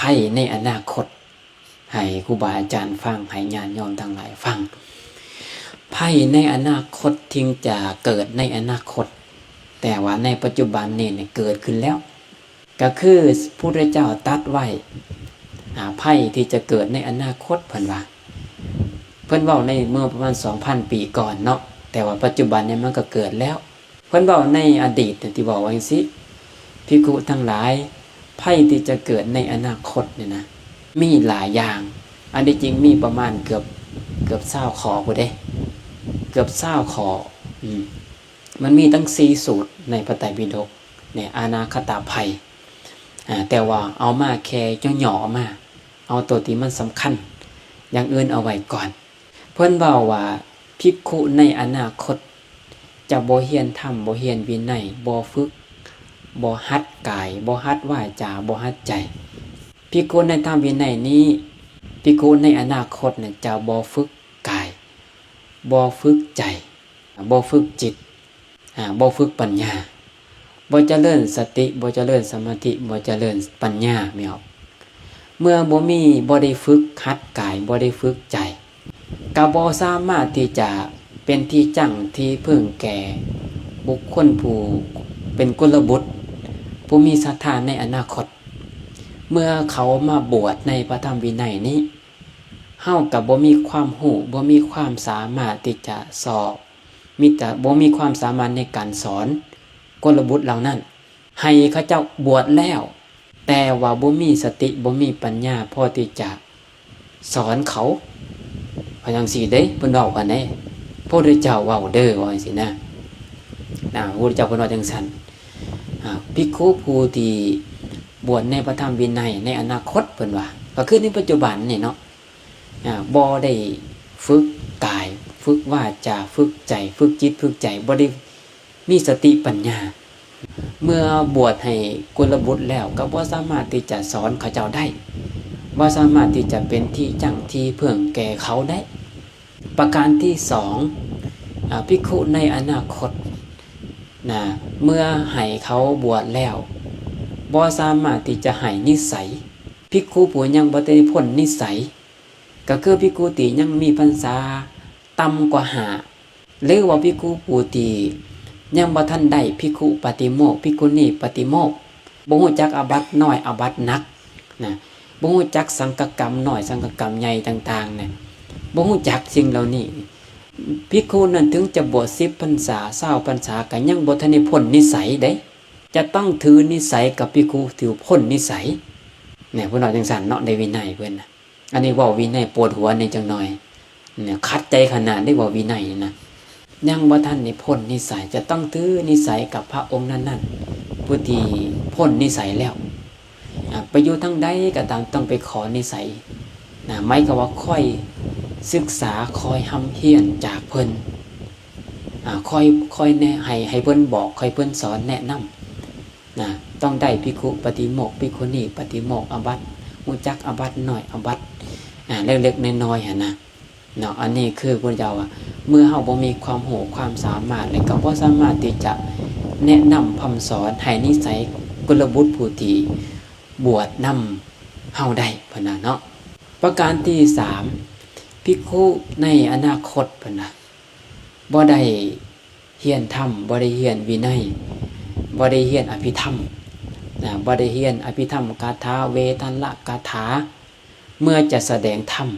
ໄພໃນອະນາຄົດ ໃຫ້ຄູບາອາຈານຟັງ ໃຫ້ຍາດໂຍມທັງຫຼາຍຟັງ. ໄພໃນອະນາຄົດທີ່ຈະເກີດໃນອະນາຄົດ ແຕ່ວ່າໃນປັດຈຸບັນນີ້ເກີດຂຶ້ນແລ້ວ ກໍຄືພຸດທະເຈົ້າຕັດໄວ້ ອາ ໄພທີ່ຈະເກີດໃນອະນາຄົດ ເພິ່ນວ່າ ເພິ່ນເວົ້າໃນເມື່ອປະມານສອງພັນປີກ່ອນເນາະ ແຕ່ວ່າປັດຈຸບັນນີ້ມັນກໍເກີດແລ້ວ. ເພິ່ນເວົ້າໃນອະດີດທີ່ເວົ້າວ່າຈັ່ງຊີ້ ພິກຂຸທັງຫຼາຍ ໄພທີ່ຈະເກີດໃນອະນາຄົດນີ້ນະ ມີຫຼາຍຢ່າງ. ອັນທີ່ຈິງມີປະມານເກືອບ ເກືອບຊາວຂໍ້ພຸ້ນເດ້ ເກືອບຊາວຂໍ້. ອືມ ມັນມີຕັ້ງສີ່ສູດໃນພະໄຕປິດົກ ໃນອະນາຄະຕະໄພ ອາ ແຕ່ວ່າເອົາມາແຄ່ຫຍໍ້ໆ ເອົາມາ ເອົາໂຕທີ່ມັນສຳຄັນ ຢ່າງອື່ນເອົາໄວ້ກ່ອນ. ເພິ່ນເວົ້າວ່າ ພິກຂຸໃນອະນາຄົດຈະບໍ່ຮຽນທຳ ບໍ່ຮຽນວິໄນ ບໍ່ຝຶກ ບໍ່ຫັດກາຍ ບໍ່ຫັດວາຈາ ບໍ່ຫັດໃຈ. ພິກຂຸໃນທຳວິໄນນີ້ ພິກຂຸໃນອະນາຄົດນະ ຈະບໍ່ຝຶກກາຍ ບໍ່ຝຶກໃຈ ບໍ່ຝຶກຈິດ ອາ ບໍ່ຝຶກປັນຍາ ບໍ່ຈະເລີນສະຕິ ບໍ່ຈະເລີນສະມາທິ ບໍ່ຈະເລີນປັນຍາ ແມ່ນບໍ່? ເມື່ອບໍ່ມີ ບໍ່ໄດ້ຝຶກຫັດກາຍ ບໍ່ໄດ້ຝຶກໃຈ ກໍບໍ່ສາມາດທີ່ຈະເປັນທີ່ຢັ້ງທີ່ເພິ່ງແກ່ບຸກຄົນຜູ້ເປັນກຸນລະບຸດ ຜູ້ມີສັດທາໃນອະນາຄົດ. ເມື່ອເຂົາມາບວດໃນພະທຳວິໄນນີ້ ເຮົາກໍບໍ່ມີຄວາມຮູ້ ບໍ່ມີຄວາມສາມາດທີ່ຈະສອບ ມີແຕ່ບໍ່ມີຄວາມສາມາດໃນການສອນກຸນລະບຸດເຫຼົ່ານັ້ນ ໃຫ້ເຂົາເຈົ້າບວດແລ້ວ ແຕ່ວ່າບໍ່ມີສະຕິ ບໍ່ມີປັນຍາພໍທີ່ຈະສອນເຂົາ ວ່າຈັ່ງຊີ້ເດ້ ເພິ່ນເວົ້າກັນເດ້ ພະພຸດທະເຈົ້າເວົ້າເດີ ວ່າຈັ່ງຊີ້ນະ ນະ ພະພຸດທະເຈົ້າເພິ່ນເວົ້າຈັ່ງຊັ້ນ. ອາ ພິກຂຸຜູ້ທີ່ບວດໃນພະທຳວິໄນໃນອະນາຄົດ ເພິ່ນວ່າ ກໍຄືໃນປັດຈຸບັນນີ້ເນາະ ອາ ບໍ່ໄດ້ຝຶກກາຍ ຝຶກວາຈາ ຝຶກໃຈ ຝຶກຈິດ ຝຶກໃຈ ບໍ່ໄດ້ມີສະຕິປັນຍາ ເມື່ອບວດໃຫ້ກຸນລະບຸດແລ້ວ ກໍບໍ່ສາມາດທີ່ຈະສອນເຂົາເຈົ້າໄດ້ ບໍ່ສາມາດທີ່ຈະເປັນທີ່ຢັ້ງທີ່ເພິ່ງແກ່ເຂົາໄດ້. ປະການທີສອງ ອາ ພິກຂຸໃນອະນາຄົດນະ ເມື່ອໃຫ້ເຂົາບວດແລ້ວ ບໍ່ສາມາດທີ່ຈະໃຫ້ນິໄສ ພິກຂຸຜູ້ຍັງບໍ່ໄດ້ພົ້ນນິໄສ ກໍຄືພິກຂຸທີ່ຍັງມີພັນສາຕ່ຳກວ່າຫ້າ ຫຼືວ່າພິກຂຸຜູ້ທີ່ຍັງບໍ່ທັນໄດ້ພິກຂຸປາຕິໂມກ ພິກຂຸນີປາຕິໂມກ ບໍ່ຮູ້ຈັກອາບັດນ້ອຍອາບັດໜັກນະ ບໍ່ຮູ້ຈັກສັງກະກຳນ້ອຍສັງກະກຳໃຫຍ່ຕ່າງໆນະ ບໍ່ຮູ້ຈັກສິ່ງເຫຼົ່ານີ້ ພິກຂຸນັ້ນເຖິງຈະບວດສິບພັນສາ ຊາວພັນສາ ກໍຍັງບໍ່ທັນໄດ້ພົ້ນນິໄສເດ້ ຈະຕ້ອງຖືນິໄສກັບພິກຂຸທີ່ພົ້ນນິໄສ ແນວເພິ່ນວ່າຈັ່ງຊັ້ນເນາະ ໃນວິໄນເພິ່ນນະ. ອັນນີ້ເວົ້າວິໄນປວດຫົວແດ່ຈັກໜ່ອຍ ເນຍ ຂັດໃຈຂະໜາດໄດ້ເວົ້າວິໄນນະ ຍັງບໍ່ທັນໄດ້ພົ້ນນິໄສ ຈະຕ້ອງຖືນິໄສກັບພະອົງນັ້ນໆ ຜູ້ທີ່ພົ້ນນິໄສແລ້ວ ອາ ໄປຢູ່ທາງໃດກໍຕາມ ຕ້ອງໄປຂໍນິໄສນະ ໝາຍຄວາມວ່າຄອຍສຶກສາ ຄອຍຮ່ຳຮຽນຈາກເພິ່ນ ອາ ຄອຍ ຄອຍແນະ ໃຫ້ ໃຫ້ເພິ່ນບອກ ໃຫ້ເພິ່ນສອນແນະນຳ ນະ ຕ້ອງໄດ້ພິກຂຸປາຕິໂມກ ພິກຂຸນີປາຕິໂມກ ອາບັດ ຮູ້ຈັກອາບັດນ້ອຍ ອາບັດ ອາ ເລັກໆນ້ອຍໆຫັ້ນນະ ເນາະ. ອັນນີ້ຄືພຸດທະເຈົ້າວ່າ ເມື່ອເຮົາບໍ່ມີຄວາມຮູ້ຄວາມສາມາດ ແລ້ວກໍບໍ່ສາມາດທີ່ຈະແນະນຳພຳສອນໃຫ້ນິໄສກຸນລະບຸດຜູ້ທີ່ບວດນຳເຮົາໄດ້ ເພິ່ນວ່າເນາະ. ປະການທີສາມ ພິກຂຸໃນອະນາຄົດ ເພິ່ນວ່າ ບໍ່ໄດ້ຮຽນທຳ ບໍ່ໄດ້ຮຽນວິໄນ ບໍ່ໄດ້ຮຽນອະພິທຳນະ ບໍ່ໄດ້ຮຽນອະພິທຳກາຖາ ເວທັນລະກາຖາ ເມື່ອຈະສະແດງທຳ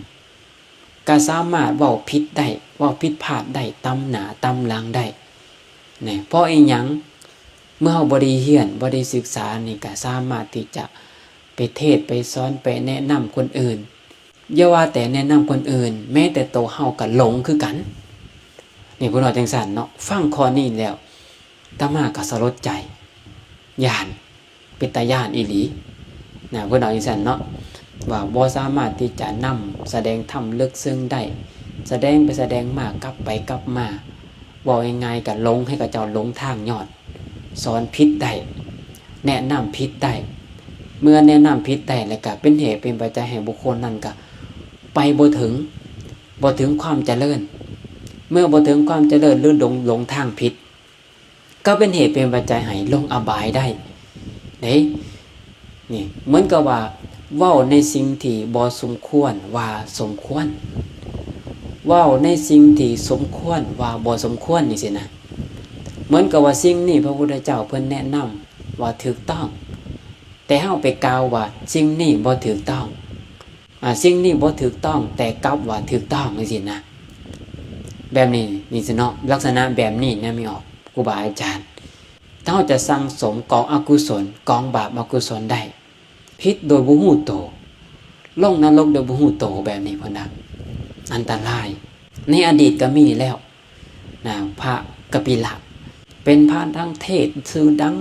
ກໍສາມາດເວົ້າຜິດໄດ້ ເວົ້າຜິດພາດໄດ້ ຕຳໜ້າຕຳຫຼັງໄດ້ນະ ເພາະອີຫຍັງ? ເມື່ອເຮົາບໍ່ໄດ້ຮຽນ ບໍ່ໄດ້ສຶກສານີ້ ກໍສາມາດທີ່ຈະໄປເທດ ໄປສອນ ໄປແນະນຳຄົນອື່ນ ຢ່າວ່າແຕ່ແນະນຳຄົນອື່ນ ແມ້ແຕ່ໂຕເຮົາກໍຫຼົງຄືກັນ ນີ້ເພິ່ນວ່າຈັ່ງຊັ້ນເນາະ. ຟັງຂໍ້ນີ້ແລ້ວ ອາດຕະມາກໍສະຫຼົດໃຈ ຢ້ານ ເປັນຕາຢ້ານອີ່ຫຼີນະ ເພິ່ນເວົ້າຈັ່ງຊັ້ນເນາະ ວ່າບໍ່ສາມາດທີ່ຈະນຳສະແດງທຳເລິກເຊິ່ງໄດ້ ສະແດງໄປສະແດງມາ ກັບໄປກັບມາ ເວົ້າງ່າຍໆ ກໍຫຼົງ ໃຫ້ເຂົາເຈົ້າຫຼົງທາງຍ້ອນ ສອນຜິດໄດ້ ແນະນຳຜິດໄດ້ ເມື່ອແນະນຳຜິດໄດ້ ແລ້ວກໍເປັນເຫດເປັນປັດໄຈໃຫ້ບຸກຄົນນັ້ນກໍໄປບໍ່ເຖິງ ບໍ່ເຖິງຄວາມຈະເລີນ ເມື່ອບໍ່ເຖິງຄວາມຈະເລີນ ຫຼື ຫຼົງ ຫຼົງທາງຜິດ ກໍເປັນເຫດເປັນປັດໄຈໃຫ້ລົງອະບາຍໄດ້ເດ້. ນີ້ເໝືອນກັບວ່າ ເວົ້າໃນສິ່ງທີ່ບໍ່ສົມຄວນວ່າສົມຄວນ, ເວົ້າໃນສິ່ງທີ່ສົມຄວນວ່າບໍ່ສົມຄວນ ຈັ່ງຊີ້ນະ. ເໝືອນກັບວ່າສິ່ງນີ້ພະພຸດທະເຈົ້າເພິ່ນແນະນຳວ່າຖືກຕ້ອງ, ແຕ່ເຮົາໄປກ່າວວ່າສິ່ງນີ້ບໍ່ຖືກຕ້ອງ, ອາ, ສິ່ງນີ້ບໍ່ຖືກຕ້ອງ ແຕ່ກັບວ່າຖືກຕ້ອງ ຈັ່ງຊີ້ນະ. ແບບນີ້ ນີ້ຊິເນາະ, ລັກສະນະແບບນີ້ນະ ມີອອກຄູບາອາຈານ. ເຮົາຈະສັ່ງສົມກອງອະກຸສົນ, ກອງບາບອະກຸສົນໄດ້, ຜິດໂດຍບໍ່ຮູ້ໂຕ, ລົງນະລົກໂດຍບໍ່ຮູ້ໂຕ ແບບນີ້ເພິ່ນວ່າອັນຕະລາຍ. ໃນອະດີດກໍມີແລ້ວນະ, ພະກະປິລະ ເປັນພະນັກເທດຊື່ດັງ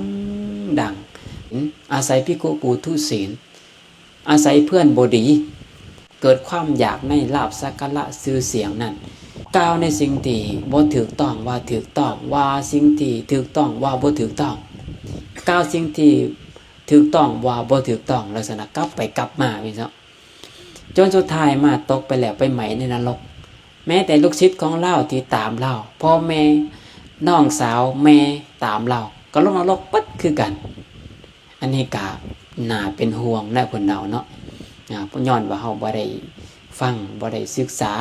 ໆ, ອາໄສພິກຂຸປູທຸສິນ, ອາໄສເພື່ອນບໍ່ດີ, ເກີດຄວາມຢາກໃນລາບສັກກາລະຊື່ສຽງນັ້ນ, ກ່າວໃນສິ່ງທີ່ບໍ່ຖືກຕ້ອງວ່າຖືກຕ້ອງ, ວ່າສິ່ງທີ່ຖືກຕ້ອງວ່າບໍ່ຖືກຕ້ອງ, ກ່າວສິ່ງທີ່ຖືກຕ້ອງວ່າບໍ່ຖືກຕ້ອງ, ລັກສະນະກັບໄປກັບມາ ວ່າຊັ້ນເນາະ. ຈົນສຸດທ້າຍມາຕົກໄປແລ້ວ ໄປໄໝ້ໃນນະລົກ. ແມ້ແຕ່ລູກສິດຂອງລາວທີ່ຕາມລາວ, ພໍ່ແມ່, ນ້ອງສາວ, ແມ່ຕາມລາວ ກໍລົງນະລົກເບິດຄືກັນ. ອັນນີ້ກະໜ້າເປັນຫ່ວງນະ ເພິ່ນເວົ້າເນາະ, ອາ, ຍ້ອນວ່າເຮົາບໍ່ໄດ້ຟັງ, ບໍ່ໄດ້ສຶກສາ.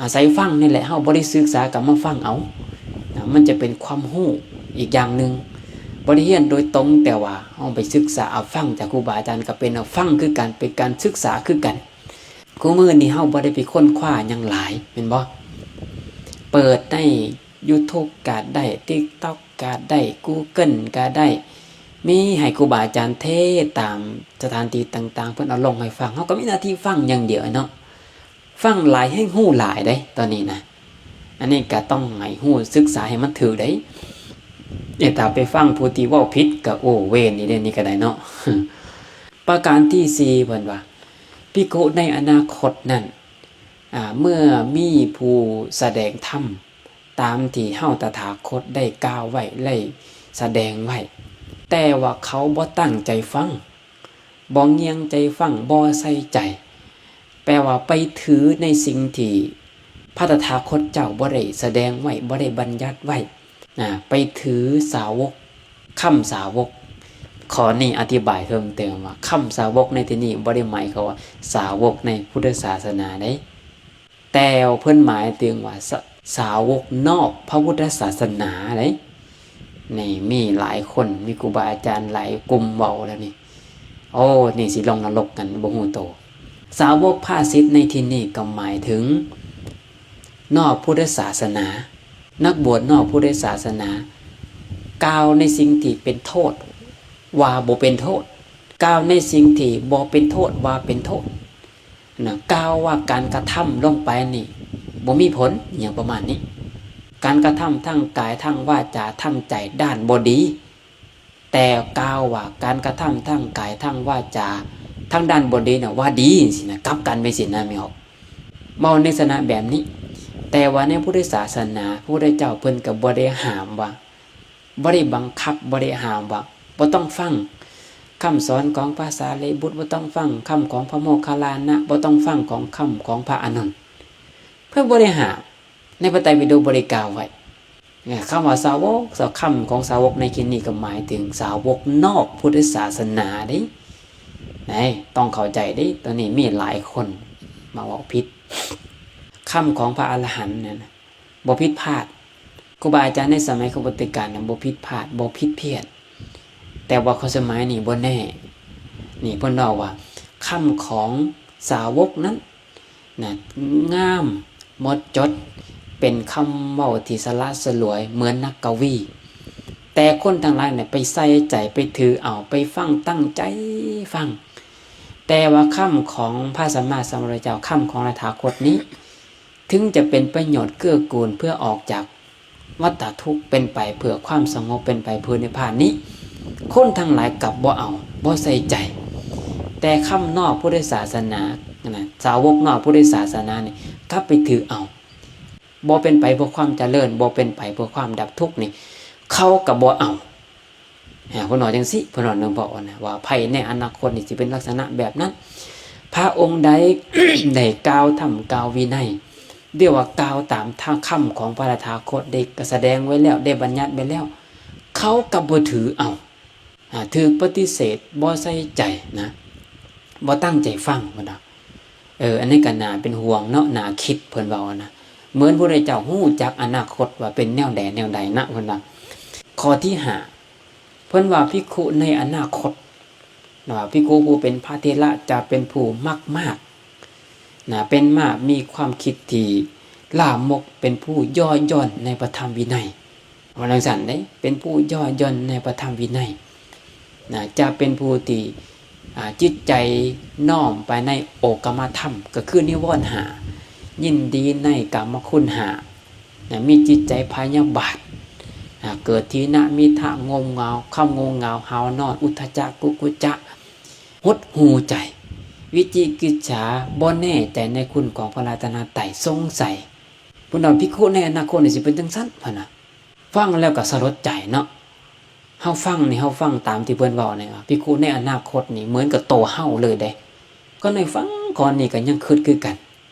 ອາໄສຟັງນີ້ແຫຼະ, ເຮົາບໍ່ໄດ້ສຶກສາກໍມາຟັງເອົານະ, ມັນຈະເປັນຄວາມຮູ້ອີກຢ່າງໜຶ່ງ. ບໍ່ໄດ້ຮຽນໂດຍຕົງ, ແຕ່ວ່າເຮົາໄປສຶກສາເອົາ, ຟັງຈາກຄູບາອາຈານກໍເປັນເອົາ, ຟັງຄືກັນ, ເປັນການສຶກສາຄືກັນ. ຄູ່ມື້ນີ້ເຮົາບໍ່ໄດ້ໄປຄົ້ນຄວ້າຫຍັງຫຼາຍ ແມ່ນບໍ່? ເປີດໃນຢູທູບກໍໄດ້, ຕິກຕັອກກໍໄດ້, ກູເກີນກໍໄດ້, ມີໃຫ້ຄູບາອາຈານເທດຕາມສະຖານທີ່ຕ່າງໆ, ເພິ່ນເອົາລົງໃຫ້ຟັງ, ເຮົາກໍມີໜ້າທີ່ຟັງຢ່າງດຽວເນາະ. ຟັງຫຼາຍແຮ່ງຮູ້ຫຼາຍເດ້ ຕອນນີ້ນະ. ອັນນີ້ກໍຕ້ອງໃຫ້ຮູ້ສຶກສາໃຫ້ມັນຖືກເດ້. ເອີ ຖ້າໄປຟັງຜູ້ທີ່ເວົ້າຜິດກໍ ໂອ້ ເວນອີກເດ້ ນີ້ກໍໄດ້ເນາະ. ປະການທີສີ່ ເພິ່ນວ່າ ພິກຂຸໃນອະນາຄົດນັ້ນ, ອາ, ເມື່ອມີຜູ້ສະແດງທຳຕາມທີ່ເຮົາຕະຖາຄົດໄດ້ກ່າວໄວ້ ໄດ້ສະແດງໄວ້, ແຕ່ວ່າເຂົາບໍ່ຕັ້ງໃຈຟັງ, ບໍ່ງຽງໃຈຟັງ, ບໍ່ໃສ່ໃຈ, ແປວ່າໄປຖືໃນສິ່ງທີ່ພະຕະຖາຄົດເຈົ້າບໍ່ໄດ້ສະແດງໄວ້, ບໍ່ໄດ້ບັນຍັດໄວ້, ນະ, ໄປຖືສາວົກ, ຄຳສາວົກ. ຂໍ້ນີ້ອະທິບາຍເພີ່ມເຕີມວ່າ ຄຳສາວົກໃນທີ່ນີ້ບໍ່ໄດ້ໝາຍຄວາມວ່າສາວົກໃນພຸດທະສາສະໜາເດ້. ແຕ່ເພິ່ນໝາຍເຖິງວ່າ ສະ ສາວົກນອກພະພຸດທະສາສະໜາເດ້. ນີ້ມີຫຼາຍຄົນ, ມີຄູບາອາຈານຫຼາຍກຸ່ມເວົ້າແລ້ວນີ້. ໂອ້ ນີ້ຊິລົງນະລົກກັນບໍ່ຮູ້ໂຕ. ສາວົກພາສິດໃນທີ່ນີ້ກໍໝາຍເຖິງນອກພຸດທະສາສະໜາ, ນັກບວດນອກພຸດທະສາສະໜາ, ກ່າວໃນສິ່ງທີ່ເປັນໂທດວ່າບໍ່ເປັນໂທດ, ກ່າວໃນສິ່ງທີ່ບໍ່ເປັນໂທດວ່າເປັນໂທດ. ນະ, ກ່າວວ່າການກະທຳລົງໄປນີ້ບໍ່ມີຜົນ ອີຫຍັງປະມານນີ້. ການກະທຳທາງກາຍ, ທາງວາຈາ, ທາງໃຈດ້ານບໍ່ດີ, ແຕ່ກ່າວວ່າການກະທຳທາງກາຍ, ທາງວາຈາ, ທາງດ້ານບໍ່ດີນະວ່າດີ ຊີ້ນະ, ກັບກັນໄປຊີ້ນະ ແມ່ນອອກ. ເວົ້າໃນລັກສະນະແບບນີ້. ແຕ່ວ່າໃນພຸດທະສາສະໜາ, ພະພຸດທະເຈົ້າເພິ່ນກໍບໍ່ໄດ້ຫ້າມວ່າ ບໍ່ໄດ້ບັງຄັບ, ບໍ່ໄດ້ຫ້າມວ່າບໍ່ຕ້ອງຟັງຄຳສອນຂອງພະສາລີບຸດ, ບໍ່ຕ້ອງຟັງຄຳຂອງພະໂມກຄັລລານະ, ບໍ່ຕ້ອງຟັງຂອງ ຄຳຂອງພະອານົນ. ເພິ່ນບໍ່ໄດ້ຫ້າມ, ໃນພະໄຕປິດົກບໍ່ໄດ້ກ່າວໄວ້. ຄຳວ່າສາວົກ, ຄຳຂອງສາວົກໃນທີ່ນີ້ກໍໝາຍເຖິງສາວົກນອກພຸດທະສາສະໜາເດ້. ໄດ້, ຕ້ອງເຂົ້າໃຈເດ້, ຕອນນີ້ມີຫຼາຍຄົນມາເວົ້າຜິດ. ຄຳຂອງພະອະລະຫັນນັ້ນນະ ບໍ່ຜິດພາດ. ຄູບາອາຈານໃນສະໄໝຂອງພຸດທະການນະ ບໍ່ຜິດພາດ, ບໍ່ຜິດພຽນ. ແຕ່ວ່າຄວາມສະໄໝນີ້ບໍ່ແນ່. ນີ້ເພິ່ນເວົ້າວ່າ ຄຳຂອງສາວົກນັ້ນນະ ງາມໝົດຈົດ, ເປັນຄຳເວົ້າທີ່ສະຫຼາດສະຫຼວຍເໝືອນນັກກະວີ. ແຕ່ຄົນທັງຫຼາຍນະ ໄປໃສ່ໃຈ, ໄປຖືເອົາ, ໄປຟັງ, ຕັ້ງໃຈຟັງ. ແຕ່ວ່າຄຳຂອງພະສຳມາສຳພຸດທະເຈົ້າ, ຄຳຂອງຕະຖາຄົດນີ້ ເຖິງຈະເປັນປະໂຫຍດເກື້ອກູນເພື່ອອອກຈາກວັດຕະທຸກ, ເປັນໄປເພື່ອຄວາມສະຫງົບ, ເປັນໄປເພື່ອນິບພານນີ້, ຄົນທັງຫຼາຍກັບບໍ່ເອົາ, ບໍ່ໃສ່ໃຈ. ແຕ່ຄຳນອກພຸດທະສາສະໜານະ, ສາວົກນອກພຸດທະສາສະໜານີ້ ກັບໄປຖືເອົາ. ບໍ່ເປັນໄປເພື່ອຄວາມຈະເລີນ, ບໍ່ເປັນໄປເພື່ອຄວາມດັບທຸກນີ້, ເຂົາກໍບໍ່ເອົາ. ອາ ເພິ່ນເວົ້າຈັ່ງຊີ້, ເພິ່ນເວົ້ານຳພວກເຮົານະ ວ່າໄພໃນອະນາຄົດນີ້ຊິເປັນລັກສະນະແບບນັ້ນ. ພະອົງໃດ ໄດ້ກ່າວທຳກ່າວວິໄນ ຫຼືວ່າກ່າວຕາມທາງຄຳຂອງພະຕະຖາຄົດ ໄດ້ສະແດງໄວ້ແລ້ວ, ໄດ້ບັນຍັດໄວ້ແລ້ວ, ເຂົາກໍບໍ່ຖືເອົາ, ອາ ຖືກປະຕິເສດ, ບໍ່ໃສ່ໃຈນະ. ບໍ່ຕັ້ງໃຈຟັງ ເພິ່ນວ່າ. ເອີ ອັນນີ້ກໍໜ້າເປັນຫ່ວງເນາະ ໜ້າຄິດ ເພິ່ນເວົ້ານະ. ເໝືອນພະພຸດທະເຈົ້າຮູ້ຈັກອະນາຄົດວ່າເປັນແນວໃດແນວໃດນະ ເພິ່ນວ່າ. ຂໍ້ທີຫ້າ ເພິ່ນວ່າ ພິກຂຸໃນອະນາຄົດ ວ່າພິກຂຸຜູ້ເປັນພະເຖລະຈະເປັນຜູ້ມັກມາກນະ ເປັນມາກ ມີຄວາມຄິດທີ່ລາມົກ ເປັນຜູ້ຍໍ້ຢ່ອນໃນພະທຳວິໄນ ວ່າຈັ່ງຊັ້ນເດ້ ເປັນຜູ້ຍໍ້ຢ່ອນໃນພະທຳວິໄນນະ ຈະເປັນຜູ້ທີ່ ອ່າ ຈິດໃຈນ້ອມໄປໃນໂອກະມະທຳ ກໍຄືນິວອນຫ້າ ຍິນດີໃນກາມະຄຸນຫ້ານະ ມີຈິດໃຈພະຍາບາດ ອ່າ ເກີດທີນະມິທະ ງົມງາວ ຄຳງົມງາວ ຫາວນອນ ອຸດທະຈະ ກຸກຸຈະ ຫົດຫູ່ໃຈ ວິຈິກິດສາ ບໍ່ແນ່ໃຈໃນຄຸນຂອງພະລັດຕະນະໄຕ ສົງໄສ. ເພິ່ນວ່າ ພິກຂຸໃນອະນາຄົດນີ້ຊິເປັນຈັ່ງຊັ້ນ ເພິ່ນວ່າ. ຟັງແລ້ວກໍສະຫຼົດໃຈເນາະ. ເຮົາຟັງນີ້ ເຮົາຟັງຕາມທີ່ເພິ່ນເວົ້ານີ້ ພິກຂຸໃນອະນາຄົດນີ້ເໝືອນກັບໂຕເຮົາເລີຍເດ້. ກໍໃນຟັງກ່ອນນີ້ກໍຍັງຄິດຄືກັນ.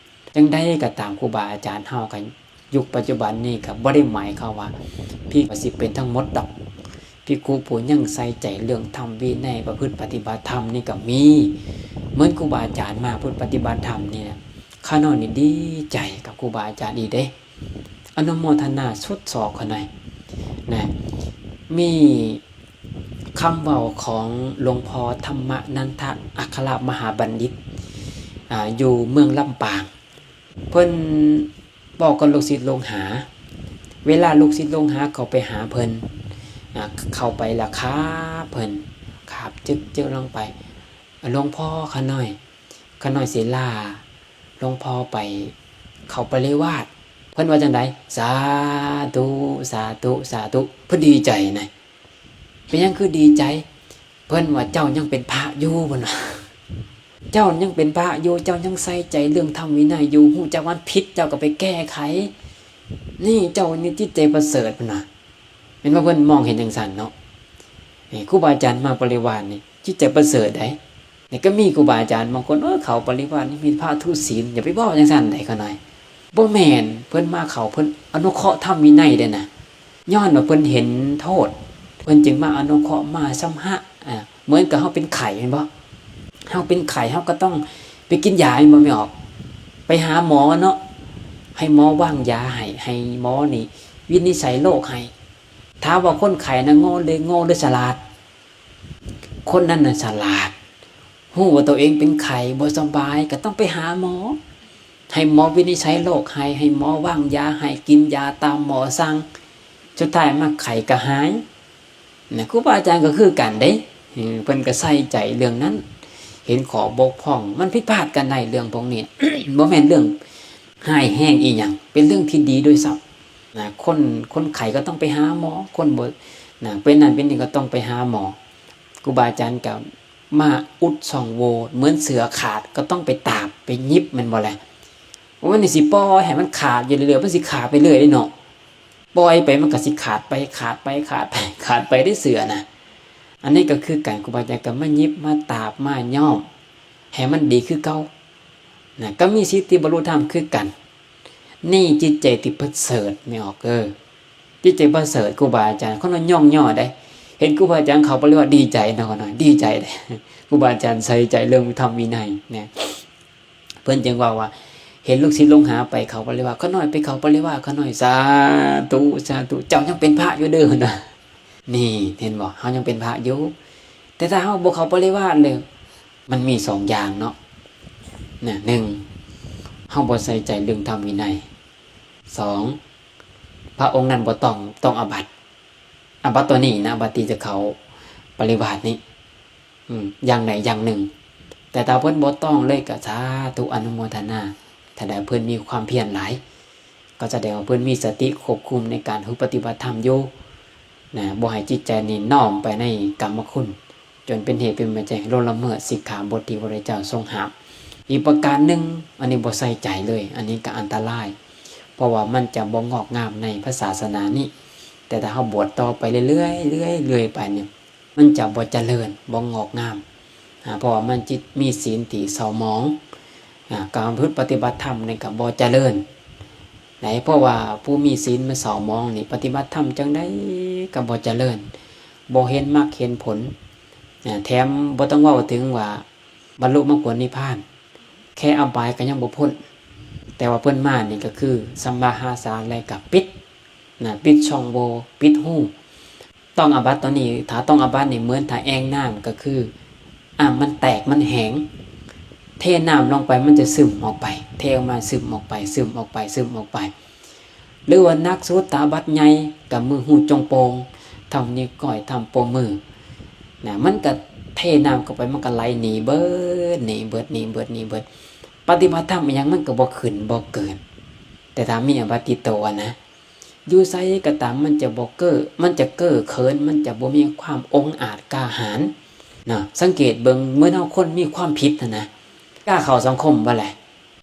ຈັ່ງໃດກໍຕາມ ຄູບາອາຈານເຮົາກໍ ຍຸກປັດຈຸບັນນີ້ກໍບໍ່ໄດ້ໝາຍຄວາມວ່າພິກຂຸຊິເປັນທັງໝົດດອກ. ພິກຂຸຜູ້ຍັງໃສ່ໃຈເລື່ອງທຳວິໄນ ປະພຶດປະຕິບັດທຳນີ້ກໍມີ. ເໝືອນຄູບາອາຈານມາປະພຶດປະຕິບັດທຳນີ້ນະ ຂ້ານ້ອຍນີ້ດີໃຈກັບຄູບາອາຈານອີກເດ້. ອະນຸໂມທະນາສຸດສອກຂ້ານ້ອຍນະ. ມີຄຳເວົ້າຂອງຫຼວງພໍ່ທຳມະນັນທະ ອັກຄະລະມະຫາບັນດິດ ອາ ຢູ່ເມືອງລຳປາງ. ເພິ່ນບອກກັບລູກສິດລູກຫາ ເວລາລູກສິດລູກຫາເຂົ້າໄປຫາເພິ່ນ ອາ ເຂົ້າໄປລະຄາບເພິ່ນ ຄາບຈຶກໆລົງໄປ. ອາ ຫຼວງພໍ່ ຂ້ານ້ອຍ ຂ້ານ້ອຍຊິລາຫຼວງພໍ່ໄປເຂົ້າປະລິວາດ. ເພິ່ນວ່າຈັ່ງໃດ? ສາທຸ ສາທຸ ສາທຸ. ເພິ່ນດີໃຈນະ. ເປັນຫຍັງຄືດີໃຈ? ເພິ່ນວ່າ ເຈົ້າຍັງເປັນພະຢູ່ ເພິ່ນວ່າ ເຈົ້າຍັງເປັນພະຢູ່ ເຈົ້າຍັງໃສ່ໃຈເລື່ອງທຳວິໄນຢູ່ ຮູ້ຈັກວ່າມັນຜິດ ເຈົ້າກໍໄປແກ້ໄຂ ນີ້ເຈົ້ານີ້ຈິດໃຈປະເສີດ ເພິ່ນວ່າ. ແມ່ນວ່າເພິ່ນມອງເຫັນຈັ່ງຊັ້ນເນາະ. ນີ້ຄູບາອາຈານມາປະລິວາດນີ້ ຈິດໃຈປະເສີດໃດ໋. ນີ້ກໍມີຄູບາອາຈານບາງຄົນ ເອີ ເຂົ້າປະລິວາດນີ້ມີພະທຸສິນ ຢ່າໄປເວົ້າຈັ່ງຊັ້ນໃດ໋ ຂ້ານ້ອຍ. ບໍ່ແມ່ນ ເພິ່ນມາເຂົ້າ ເພິ່ນອະນຸເຄາະທຳວິໄນເດ້ນະ. ຍ້ອນວ່າເພິ່ນເຫັນໂທດ ເພິ່ນຈຶ່ງມາອະນຸເຄາະ ມາຊຳຮະ. ອາ ເໝືອນກັບເຮົາເປັນໄຂ້ແມ່ນບໍ່? ເຮົາເປັນໄຂ້ ເຮົາກໍຕ້ອງໄປກິນຢາແມ່ນບໍ່ ແມ່ອອກ? ໄປຫາໝໍເນາະ ໃຫ້ໝໍວາງຢາໃຫ້ ໃຫ້ໝໍນີ້ວິນິດໄສໂລກໃຫ້. ຖາມວ່າຄົນໄຂ້ນະໂງ່ຫຼື ໂງ່ຫຼືສະຫຼາດ? ຄົນນັ້ນນະສະຫຼາດ ຮູ້ວ່າຕົວເອງເປັນໄຂ້ ບໍ່ສະບາຍ ກໍຕ້ອງໄປຫາໝໍ ໃຫ້ໝໍວິນິດໄສໂລກໃຫ້ ໃຫ້ໝໍວາງຢາໃຫ້ ກິນຢາຕາມໝໍສັ່ງ ສຸດທ້າຍມາໄຂ້ກໍຫາຍນະ. ຄູບາອາຈານກໍຄືກັນເດ້ ເອີ ເພິ່ນກໍໃສ່ໃຈເລື່ອງນັ້ນ ເຫັນຂໍ້ບົກຜ່ອງ ມັນຜິດພາດກັນໄດ້ເລື່ອງພວກນີ້ ບໍ່ແມ່ນເລື່ອງຮ້າຍແຮງອີ່ຫຍັງ ເປັນເລື່ອງທີ່ດີດ້ວຍຊ້ຳນະ. ຄົນ ຄົນໄຂ້ກໍຕ້ອງໄປຫາໝໍ ຄົນບໍ່ນະ ເປັນນັ້ນເປັນນີ້ກໍຕ້ອງໄປຫາໝໍ. ຄູບາອາຈານກໍ ມາອຸດຊ່ອງໂຫວ່ ເໝືອນເສື້ອຂາດກໍຕ້ອງໄປຕາບໄປຫຍິບແມ່ນບໍ່ແລະ? ໂອ້ຍ ນີ້ຊິປ່ອຍໃຫ້ມັນຂາດຢູ່ເລື້ອຍໆ ມັນຊິຂາດໄປເລື້ອຍເດ້ເນາະ. ປ່ອຍໄປມັນກໍຊິຂາດໄປ ຂາດໄປ ຂາດໄປ ຂາດໄປເດ້ເສື້ອນະ. ອັນນີ້ກໍຄືກັນ ຄູບາອາຈານກໍມາຫຍິບມາຕາບມາຍ້ອມໃຫ້ມັນດີຄືເກົ່ານະ. ກໍມີສິດທີ່ບັນລຸທຳຄືກັນ. ນີ້ຈິດໃຈທີ່ປະເສີດ ແມ່ອອກເອີ ຈິດໃຈປະເສີດ. ຄູບາອາຈານຄົນລະຍ້ອງຍໍ້ໃດ ເຫັນຄູບາອາຈານເຂົ້າປະລິວາດດີໃຈເນາະ ຂ້ານ້ອຍ ດີໃຈເດ້. ຄູບາອາຈານໃສ່ໃຈເລື່ອງທຳວິໄນນະ ເພິ່ນຈຶ່ງເວົ້າວ່າ ເຫັນລູກສິດລູກຫາໄປເຂົ້າປະລິວາດ ຂ້ານ້ອຍໄປເຂົ້າປະລິວາດ ຂ້ານ້ອຍ ສາທຸ ສາທຸ ເຈົ້າຍັງເປັນພະຢູ່ເດີ ເພິ່ນວ່າ. ນີ້ເຫັນບໍ່ ເຮົາຍັງເປັນພະຢູ່ ແຕ່ຖ້າເຮົາບໍ່ເຂົ້າປະລິວາດເລີຍ ມັນມີສອງຢ່າງເນາະ ນະ ໜຶ່ງ ເຮົາບໍ່ໃສ່ໃຈເລື່ອງທຳວິໄນ ສອງ ພະອົງນັ້ນບໍ່ຕ້ອງ ຕ້ອງອາບັດ ອາບັດຕົວນີ້ນະ ອາບັດທີ່ຈະເຂົ້າປະລິວາດນີ້ ອືມ ຢ່າງໃດຢ່າງໜຶ່ງ. ແຕ່ຖ້າເພິ່ນບໍ່ຕ້ອງເລີຍກໍສາທຸ ອະນຸໂມທະນາ ຖ້າໃດເພິ່ນມີຄວາມພຽນຫຼາຍ ກໍສະແດງວ່າເພິ່ນມີສະຕິຄວບຄຸມໃນການປະຕິບັດທຳຢູ່ນະ ບໍ່ໃຫ້ຈິດໃຈນີ້ນ້ອມໄປໃນກາມະຄຸນ ຈົນເປັນເຫດເປັນປັດໄຈໃຫ້ລ່ວງລະເມີດສິກຂາບົດທີ່ພະພຸດທະເຈົ້າຊົງຫ້າມ. ອີກປະການໜຶ່ງ ອັນນີ້ບໍ່ໃສ່ໃຈເລີຍ ອັນນີ້ກໍອັນຕະລາຍ ເພາະວ່າມັນຈະບໍ່ງອກງາມໃນພະສາສະໜານີ້. ແຕ່ຖ້າເຮົາບວດຕໍ່ໄປເລື້ອຍໆ ເລື້ອຍໆ ໄປນີ້ ມັນຈະບໍ່ຈະເລີນ ບໍ່ງອກງາມ ອາ ເພາະວ່າມັນຈິດມີສິນທີ່ເສົ້າໝອງ ອາ ການປະພຶດປະຕິບັດທຳນີ້ກໍບໍ່ຈະເລີນໃດ ເພາະວ່າຜູ້ມີສິນມັນເສົ້າໝອງນີ້ ປະຕິບັດທຳຈັ່ງໃດກໍບໍ່ຈະເລີນ ບໍ່ເຫັນມັກເຫັນຜົນ ອາ ແຖມບໍ່ຕ້ອງເວົ້າເຖິງວ່າ ບັນລຸມາກຜົນນິບພານ ແຄ່ອະບາຍກໍຍັງບໍ່ພົ້ນ. ແຕ່ວ່າເພິ່ນມານີ້ກໍຄືສຳມະຫາສານ ແລະກໍປິດນະ ປິດຊ່ອງໂຫວ່ ປິດຮູ. ຕ້ອງອາບັດຕົວນີ້ ຖ້າຕ້ອງອາບັດນີ້ ເໝືອນຖ້າແອ່ງນ້ຳ ກໍຄື ອ່າງມັນແຕກ ມັນແຫ້ງ ເທນ້ຳລົງໄປ ມັນຈະຊຶມອອກໄປ ເທອອກມາຊຶມອອກໄປ ຊຶມອອກໄປ ຊຶມອອກໄປ. ຫຼືວ່າໜັກສຸດ ຖ້າອາບັດໃຫຍ່ ກໍມືຫູດຈົງໂປ່ງ ທຳນິ້ວກ້ອຍ ທຳໂປ້ງມືນະ ມັນກໍເທນ້ຳເຂົ້າໄປ ມັນກໍໄຫຼໜີເບິດ ໜີເບິດ ໜີເບິດ ໜີເບິດ. ປະຕິບັດທຳອີ່ຫຍັງ ມັນກໍບໍ່ຂຶ້ນບໍ່ເກີນ. ແຕ່ຖ້າມີອາບັດຕິດໂຕນະ ຢູ່ໃສກໍຕາມ ມັນຈະບໍ່ເກີ້ ມັນຈະເກີ້ເຂີນ ມັນຈະບໍ່ມີຄວາມອົງອາດກ້າຫານເນາະ. ສັງເກດເບິ່ງ ເໝືອນເຮົາຄົນມີຄວາມຜິດຫັ້ນນະ ກ້າເຂົ້າສັງຄົມບໍ່ແຫຼະ?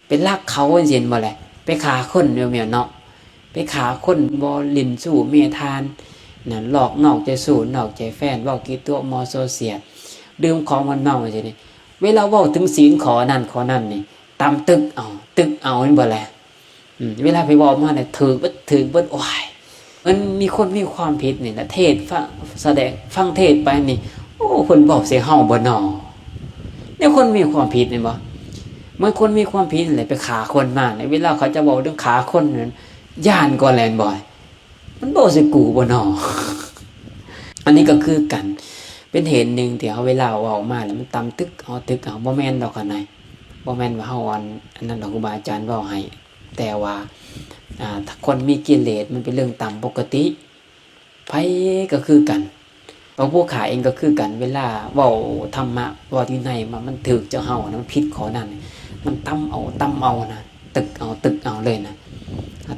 ໄປລັກເຂົາຈັ່ງຊີ້ບໍ່ແຫຼະ? ໄປຂ້າຄົນແມ່ນເນາະ ໄປຂ້າຄົນບໍ່ ຫຼິ້ນຊູ້ເມທານນະ ລອກນອກໃຈຊູ້ ນອກໃຈແຟນ ເວົ້າຂີ້ຕົວະມໍ່ໂຊສຽດ ດື່ມຂອງມຶນເມົາຈັ່ງຊີ້ນີ້. ເວລາເວົ້າເຖິງສິນຂໍ້ນັ້ນຂໍ້ນັ້ນນີ້ ຕຳຕຶກເອົາ ຕຶກເອົາແມ່ນບໍ່ແຫຼະ? ອືມ ເວລາໄປເວົ້າມາແລ້ວຖືກເບິດ ຖືກເບິດ. ໂອ້ຍ ມັນມີຄົນມີຄວາມຜິດນີ້ນະ ເທດຟັງ ສະແດງ ຟັງເທດໄປນີ້ ໂອ້ ເພິ່ນເວົ້າໃສ່ເຮົາບໍ່ນໍ? ແນວຄົນມີຄວາມຜິດແມ່ນບໍ່? ເໝືອນຄົນມີຄວາມຜິດແຫຼະ ໄປຂ້າຄົນມານີ້ ເວລາເຂົາຈະເວົ້າເລື່ອງຂ້າຄົນນັ້ນ ຢ້ານກ່ອນແຫຼະແມ່ນບໍ່? ມັນເວົ້າໃສ່ກູບໍ່ນໍ? ອັນນີ້ກໍຄືກັນ ເປັນເຫດໜຶ່ງທີ່ເຮົາ ເວລາເວົ້າມາແລ້ວມັນຕຳຕຶກເອົາ ຕຶກເອົາ ບໍ່ແມ່ນດອກ ອັນນັ້ນ ບໍ່ແມ່ນວ່າເຮົາ ອັນ ອັນນັ້ນດອກ ຄູບາອາຈານເວົ້າໃຫ້. ແຕ່ວ່າ ອ່າ ຖ້າຄົນມີກິເລດ ມັນເປັນເລື່ອງຕາມປົກກະຕິ ໃຜກໍຄືກັນ. ພວກຂ້າເອງກໍຄືກັນ ເວລາເວົ້າທຳມະ ເວົ້າວິໄນມາ ມັນຖືກໃຈເຮົານະ ມັນຜິດຂໍ້ນັ້ນ ມັນຕຳເອົາ ຕຳເອົານະ ຕຶກເອົາ ຕຶກເອົາເລີຍນະ.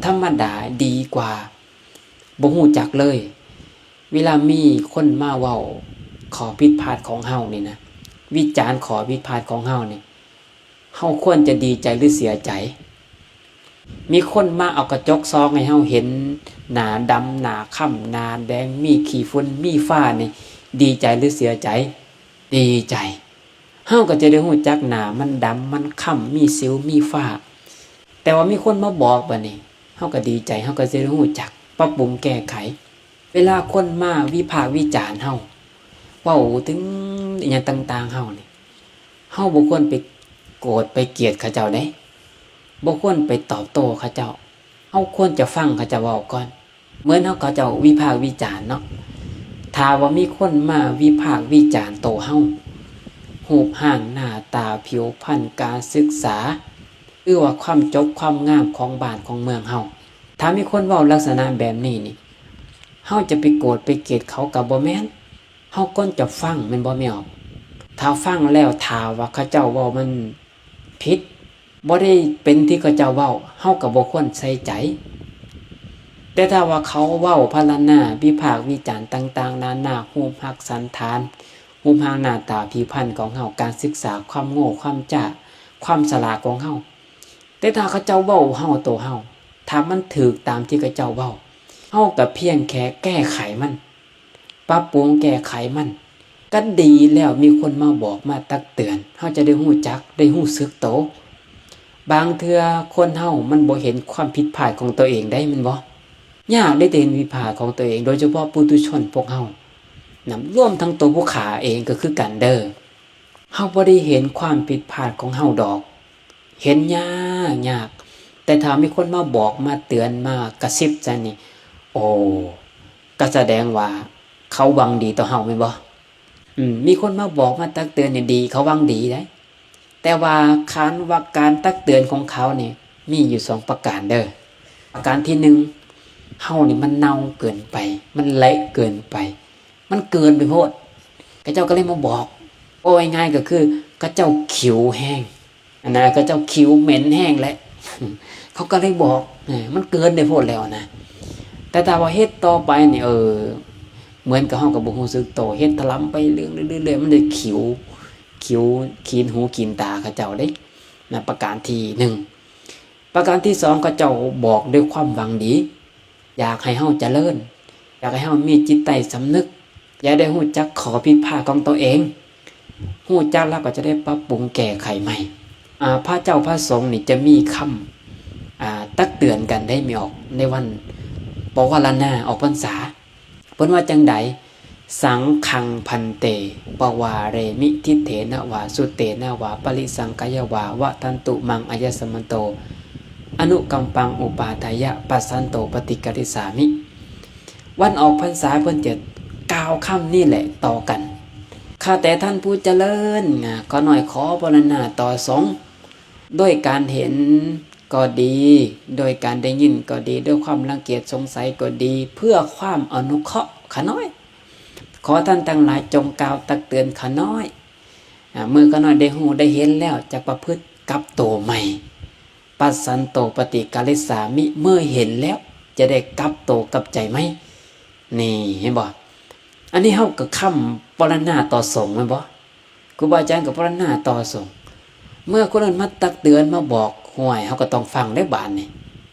ທຳມະດາດີກວ່າບໍ່ຮູ້ຈັກເລີຍ. ເວລາມີຄົນມາເວົ້າຂໍ້ຜິດພາດຂອງເຮົານີ້ນະ ວິຈານຂໍ້ຜິດພາດຂອງເຮົານີ້ ເຮົາຄວນຈະດີໃຈ ຫຼື ເສຍໃຈ? ມີຄົນມາເອົາກະຈົກສ່ອງໃຫ້ເຮົາເຫັນໜ້າດຳ ໜ້າຄ້ຳ ໜ້າແດງ ມີຂີ້ຝຸ່ນ ມີຝ້ານີ້ ດີໃຈ ຫຼື ເສຍໃຈ? ດີໃຈ. ເຮົາກໍຈະໄດ້ຮູ້ຈັກໜ້າມັນດຳ ມັນຄ້ຳ ມີສິວ ມີຝ້າ. ແຕ່ວ່າມີຄົນມາບອກບາດນີ້ ເຮົາກໍດີໃຈ ເຮົາກໍຈະໄດ້ຮູ້ຈັກປັບປຸງແກ້ໄຂ. ເວລາຄົນມາວິພາກວິຈານເຮົາ ເວົ້າເຖິງອີ່ຫຍັງຕ່າງໆເຮົານີ້ ເຮົາບໍ່ຄວນໄປໂກດໄປກຽດເຂົາເຈົ້າເດ້ ບໍ່ຄວນໄປຕອບໂຕ້ເຂົາເຈົ້າ. ເຮົາຄວນຈະຟັງເຂົາເຈົ້າເວົ້າກ່ອນ ເໝືອນເຮົາ ເຂົາເຈົ້າວິພາກວິຈານເນາະ. ຖ້າວ່າມີຄົນມາວິພາກວິຈານໂຕເຮົາ ຮູບຮ່າງ ໜ້າຕາ ຜິວພັນ ການສຶກສາ ຫຼືວ່າຄວາມຈົບຄວາມງາມຂອງບ້ານຂອງເມືອງເຮົາ, ຖ້າມີຄົນເວົ້າລັກສະນະແບບນີ້ນີ້ ເຮົາຈະໄປໂກດໄປເກລີດເຂົາກໍບໍ່ແມ່ນ. ເຮົາຄວນຈະຟັງແມ່ນບໍ່ແມ່ອອກ? ຖ້າຟັງແລ້ວ ຖ້າວ່າເຂົາເຈົ້າເວົ້າມັນຜິດ ບໍ່ໄດ້ເປັນທີ່ເຂົາເຈົ້າເວົ້າ ເຮົາກໍບໍ່ຄວນໃສ່ໃຈ. ແຕ່ຖ້າວ່າເຂົາເວົ້າພັນລະນາ ວິພາກວິຈານຕ່າງໆນານາ ຮູບລັກສັນຖານ ຮູບຮ່າງໜ້າຕາຜິວພັນຂອງເຮົາ ການສຶກສາ ຄວາມໂງ່ ຄວາມຈ້າ ຄວາມສະຫຼາດຂອງເຮົາ, ແຕ່ຖ້າເຂົາເຈົ້າເວົ້າເຮົາ ໂຕເຮົາ ຖ້າມັນຖືກຕາມທີ່ເຂົາເຈົ້າເວົ້າ ເຮົາກໍພຽງແຄ່ແກ້ໄຂມັນ ປັບປຸງແກ້ໄຂມັນ ກໍດີແລ້ວ. ມີຄົນມາບອກມາຕັກເຕືອນ ເຮົາຈະໄດ້ຮູ້ຈັກ ໄດ້ຮູ້ສຶກໂຕ. ບາງເທື່ອຄົນເຮົາມັນບໍ່ເຫັນຄວາມຜິດພາດຂອງຕົວເອງໄດ໋ ແມ່ນບໍ່? ຍາກເດ້ທີ່ເຫັນຜິດພາດຂອງຕົວເອງ ໂດຍສະເພາະປຸຖຸຊົນພວກເຮົານຳ ລວມທັງຕົວຜູ້ຂ້າເອງກໍຄືກັນເດີ້. ເຮົາບໍ່ໄດ້ເຫັນຄວາມຜິດພາດຂອງເຮົາດອກ ເຫັນຍາກ ຍາກ. ແຕ່ຖ້າມີຄົນມາບອກ ມາເຕືອນ ມາກະຊິບໃສ່ນີ້ ໂອ້ ກໍສະແດງວ່າເຂົາຫວັງດີຕໍ່ເຮົາແມ່ນບໍ່? ອືມ ມີຄົນມາບອກມາຕັກເຕືອນນີ້ດີ ເຂົາຫວັງດີໄດ໋. ແຕ່ວ່າຄັນວ່າການຕັກເຕືອນຂອງເຂົານີ້ມີຢູ່ສອງປະການເດີ້. ປະການທີໜຶ່ງ ເຮົານີ້ມັນເນົ່າເກີນໄປ ມັນເລະເກີນໄປ ມັນເກີນໄປໂພດ ເຂົາເຈົ້າກໍເລີຍມາບອກ. ເວົ້າງ່າຍໆກໍຄືເຂົາເຈົ້າຂິວແຮງຫັ້ນນະ ເຂົາເຈົ້າຂິວເໝັນແຮງແຫຼະ ເຂົາກໍເລີຍບອກ. ເອີ ມັນເກີນໄປໂພດແລ້ວນະ. ແຕ່ຖ້າວ່າເຮັດຕໍ່ໄປນີ້ ເອີ ເໝືອນກັບເຮົາກໍບໍ່ຮູ້ສຶກໂຕ ເຮັດຖະລຳໄປເລື້ອຍໆ ເລື້ອຍໆ ມັນໄດ້ຂິວ ຂິວ ຂີນຫູຂີນຕາເຂົາເຈົ້າເດ້ນະ. ປະການທີໜຶ່ງ. ປະການທີສອງ ເຂົາເຈົ້າບອກດ້ວຍຄວາມຫວັງດີ ຢາກໃຫ້ເຮົາຈະເລີນ ຢາກໃຫ້ເຮົາມີຈິດໃຕ້ສຳນຶກ ຢາກໄດ້ຮູ້ຈັກຂໍ້ຜິດພາດຂອງຕົວເອງ ຮູ້ຈັກແລ້ວກໍຈະໄດ້ປັບປຸງແກ້ໄຂໃໝ່. ອາ ພະເຈົ້າພະສົງນີ້ຈະມີຄຳ ອາ ຕັກເຕືອນກັນໄດ້ ມີອອກໃນວັນປະວາລະນາອອກພັນສາ. ເພິ່ນວ່າຈັ່ງໃດ? ສັງຄັງພັນເຕ ປະວາເຣມິ ທິດເຖນະວາ ສຸເຕນະວາ ປະລິສັງກາຍະວາ ວະທັນຕຸ ມັງອາຍັດສະມັນໂຕ ອະນຸກຳປັງ ອຸປາທາຍະ ປັດສັນໂຕ ປະຕິກາລິສາມິ. ວັນອອກພັນສາເພິ່ນຈະກ່າວຄຳນີ້ແຫຼະຕໍ່ກັນ. ຂ້າແຕ່ທ່ານຜູ້ຈະເລີນ, ຂ້ານ້ອຍຂໍປະລະນາຕໍ່ສົງ ດ້ວຍການເຫັນກໍດີ, ດ້ວຍການໄດ້ຍິນກໍດີ, ດ້ວຍຄວາມລັງກຽດສົງໄສກໍດີ, ເພື່ອຄວາມອະນຸເຄາະຂ້ານ້ອຍ. ຂໍທ່ານທັງຫຼາຍຈົ່ງກ່າວຕັກເຕືອນຂ້ານ້ອຍ. ອາ, ເມື່ອຂ້ານ້ອຍໄດ້ຮູ້ໄດ້ເຫັນແລ້ວ, ຈະປະພຶດກັບໂຕໃໝ່. ປັດສັນໂຕ ປະຕິກາລິສາມິ, ເມື່ອເຫັນແລ້ວຈະໄດ້ກັບໂຕກັບໃຈໃໝ່. ນີ້ເຫັນບໍ່? ອັນນີ້ເຮົາກໍຄຳປະລະນາຕໍ່ສົງແມ່ນບໍ່? ຄູບາອາຈານກໍປະລະນາຕໍ່ສົງ. ເມື່ອຄົນອື່ນມາຕັກເຕືອນມາບອກ, ຫ້ວຍ, ເຮົາກໍຕ້ອງຟັງເດ້ບາດນີ້.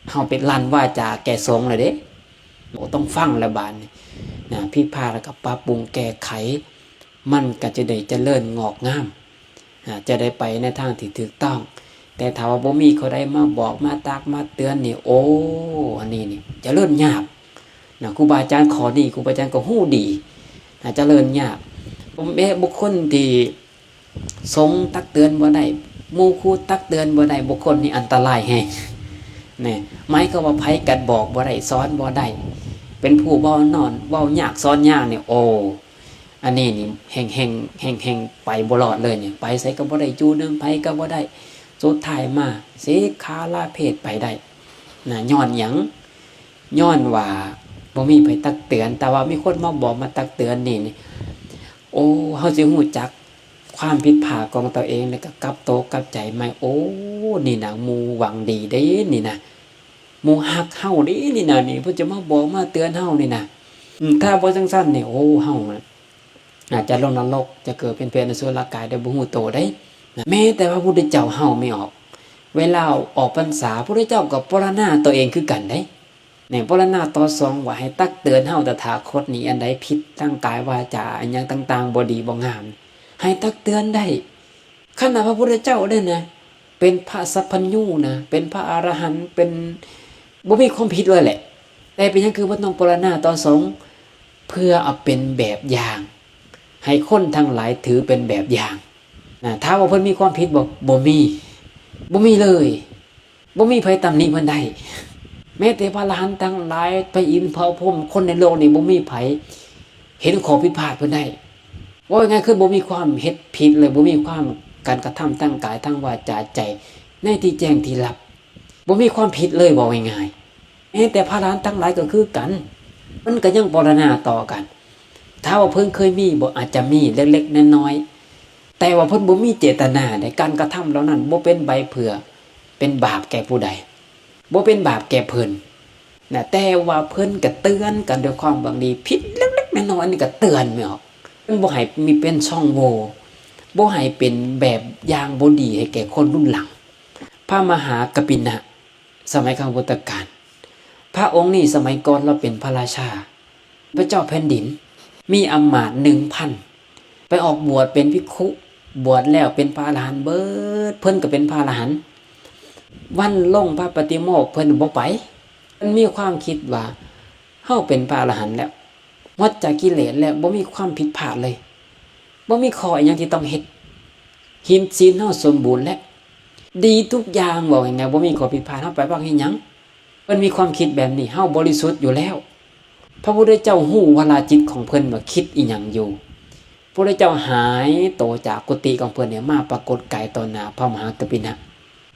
ເຮົາໄປລັ່ນວາຈາແກ່ສົງແລ້ວເດ້. ໂອ້, ຕ້ອງຟັງແລ້ວບາດນີ້ນະ, ຜິດພາດແລ້ວກໍປັບປຸງແກ້ໄຂ, ມັນກໍຈະໄດ້ຈະເລີນງອກງາມ, ອາ, ຈະໄດ້ໄປໃນທາງທີ່ຖືກຕ້ອງ. ແຕ່ຖ້າວ່າບໍ່ມີຜູ້ໃດມາບອກ, ມາຕັກ, ມາເຕືອນນີ້, ໂອ້, ອັນນີ້ນີ້ຈະເລີນຍາກນະ. ຄູບາອາຈານຂໍ້ນີ້, ຄູບາອາຈານກໍຮູ້ດີນະ, ຈະເລີນຍາກ. ແມ່ນບຸກຄົນທີ່ ສົງຕັກເຕືອນບໍ່ໄດ້, ໝູ່ຄູຕັກເຕືອນບໍ່ໄດ້, ບຸກຄົນນີ້ອັນຕະລາຍແຮງ. ແນ່, ໝາຍຄວາມວ່າໃຜກັນບອກບໍ່ໄດ້, ສອນບໍ່ໄດ້, ເປັນຜູ້ເວົ້ານອນ, ເວົ້າຍາກ, ສອນຍາກນີ້, ໂອ້, ອັນນີ້ນີ້ແຮ່ງໆ ແຮ່ງໆ ໄປບໍ່ລອດເລີຍນີ້, ໄປໃສກໍບໍ່ໄດ້, ຢູ່ນຳໃຜກໍບໍ່ໄດ້, ສຸດທ້າຍມາສິກຂາລາເພດໄປໄດ້ນະ. ຍ້ອນຫຍັງ? ຍ້ອນວ່າບໍ່ມີໃຜຕັກເຕືອນ, ແຕ່ວ່າມີຄົນມາບອກ, ມາຕັກເຕືອນນີ້, ນີ້, ໂອ້, ເຮົາຊິຮູ້ຈັກ ຄວາມຜິດພາດຂອງຕົວເອງ ແລ້ວກໍກັບໂຕກັບໃຈໃໝ່. ໂອ້ ນີ້ນະ ໝູ່ຫວັງດີເດ້ນີ້ນະ, ໝູ່ຮັກເຮົາເດ້ນີ້ນະ, ນີ້ເພິ່ນຈະມາບອກມາເຕືອນເຮົານີ້ນະ. ອືມ ຖ້າບໍ່ຈັ່ງຊັ້ນນີ້ ໂອ້ ເຮົາອາດຈະລົງນະລົກ, ຈະເກີດເປັນເປດອະສຸລະກາຍໂດຍບໍ່ຮູ້ໂຕເດ້. ແມ້ແຕ່ວ່າພະພຸດທະເຈົ້າເຮົາແມ່ອອກ, ເວລາອອກພັນສາ ພະພຸດທະເຈົ້າກໍປະລະນາຕົວເອງຄືກັນເດ້. ແມ່ນ ປະລະນາຕໍ່ສົງວ່າໃຫ້ຕັກເຕືອນເຮົາຕະຖາຄົດນີ້, ອັນໃດຜິດທາງກາຍວາຈາ, ອັນຫຍັງຕ່າງໆບໍ່ດີບໍ່ງາມ, ໃຫ້ຕັກເຕືອນໄດ້. ຂະໜາດພະພຸດທະເຈົ້າເດ້ນະ, ເປັນພະສັບພັນຍູນະ, ເປັນພະອະລະຫັນ, ເປັນ ບໍ່ມີຄວາມຜິດເລີຍແຫຼະ. ແຕ່ເປັນຫຍັງຄືບໍ່ຕ້ອງປະລະນາຕໍ່ສົງ? ເພື່ອເອົາເປັນແບບຢ່າງ, ໃຫ້ຄົນທັງຫຼາຍຖືເປັນແບບຢ່າງນະ. ຖາມວ່າເພິ່ນມີຄວາມຜິດບໍ່? ບໍ່ມີ, ບໍ່ມີເລີຍ. ບໍ່ມີໃຜຕຳໜິເພິ່ນໄດ້. ແມ້ແຕ່ພະອະລະຫັນທັງຫຼາຍ, ພະອິນ, ພະພົມ, ຄົນໃນໂລກນີ້ ບໍ່ມີໃຜເຫັນຂໍ້ຜິດພາດເພິ່ນໄດ້. ເວົ້າງ່າຍໆ ຄືບໍ່ມີຄວາມເຮັດຜິດເລີຍ, ບໍ່ມີຄວາມການກະທຳທາງກາຍ, ທາງວາຈາ, ໃຈ ໃນທີ່ແຈ້ງທີ່ລັບ, ບໍ່ມີຄວາມຜິດເລີຍ, ເວົ້າງ່າຍໆ. ແມ້ແຕ່ພະອະລະຫັນທັງຫຼາຍກໍຄືກັນ, ເພິ່ນກໍຍັງປະລະນາຕໍ່ກັນ. ຖາມວ່າເພິ່ນເຄີຍມີບໍ່? ອາດຈະມີເລັກໆນ້ອຍໆ, ແຕ່ວ່າເພິ່ນບໍ່ມີເຈດຕະນາໃດ, ການກະທຳເຫຼົ່ານັ້ນບໍ່ເປັນໃບເຜື່ອເປັນບາບແກ່ຜູ້ໃດ, ບໍ່ເປັນບາບແກ່ເພິ່ນນະ. ແຕ່ວ່າເພິ່ນກະເຕືອນກັນດ້ວຍຄວາມຫວັງດີ, ຜິດເລັກໆນ້ອຍໆນີ້ກະເຕືອນແມ່ນບໍ່? ເພິ່ນບໍ່ໃຫ້ມີເປັນຊ່ອງໂຫວ່, ບໍ່ໃຫ້ເປັນແບບຢ່າງບໍ່ດີໃຫ້ແກ່ຄົນລຸນຫຼັງ. ພະມະຫາກະປິນນະ ສະໄໝຄັ້ງພຸດທະການ, ພະອົງນີ້ສະໄໝກ່ອນລາວເປັນພະລາຊາ, ພະເຈົ້າແຜ່ນດິນ, ມີອຳມາດໜຶ່ງພັນ, ໄປອອກບວດເປັນພິກຂຸ, ບວດແລ້ວເປັນພະອະລະຫັນເບີດ, ເພິ່ນກໍເປັນພະອະລະຫັນ. ວັນລົງພະປະຕິໂມກ ເພິ່ນບໍ່ໄປ, ເພິ່ນມີຄວາມຄິດວ່າ ເຮົາເປັນພະອະລະຫັນແລ້ວ, ໝົດຈາກກິເລດແລ້ວ, ບໍ່ມີຄວາມຜິດພາດເລີຍ, ບໍ່ມີຂໍ້ອີ່ຫຍັງທີ່ຕ້ອງເຮັດ, ສິນ ສິນເຮົາສົມບູນແລ້ວ, ດີທຸກຢ່າງ, ເວົ້າງ່າຍໆ ບໍ່ມີຂໍ້ຜິດພາດ, ເຮົາໄປວັດເຮັດຫຍັງ? ເພິ່ນມີຄວາມຄິດແບບນີ້, ເຮົາບໍລິສຸດຢູ່ແລ້ວ. ພະພຸດທະເຈົ້າຮູ້ວາລະຈິດຂອງເພິ່ນວ່າຄິດອີ່ຫຍັງຢູ່. ພະພຸດທະເຈົ້າຫາຍໂຕຈາກກຸຕິຂອງເພິ່ນນີ້ ມາປາກົດກາຍຕໍ່ໜ້າພະມະຫາກະປິນນະ.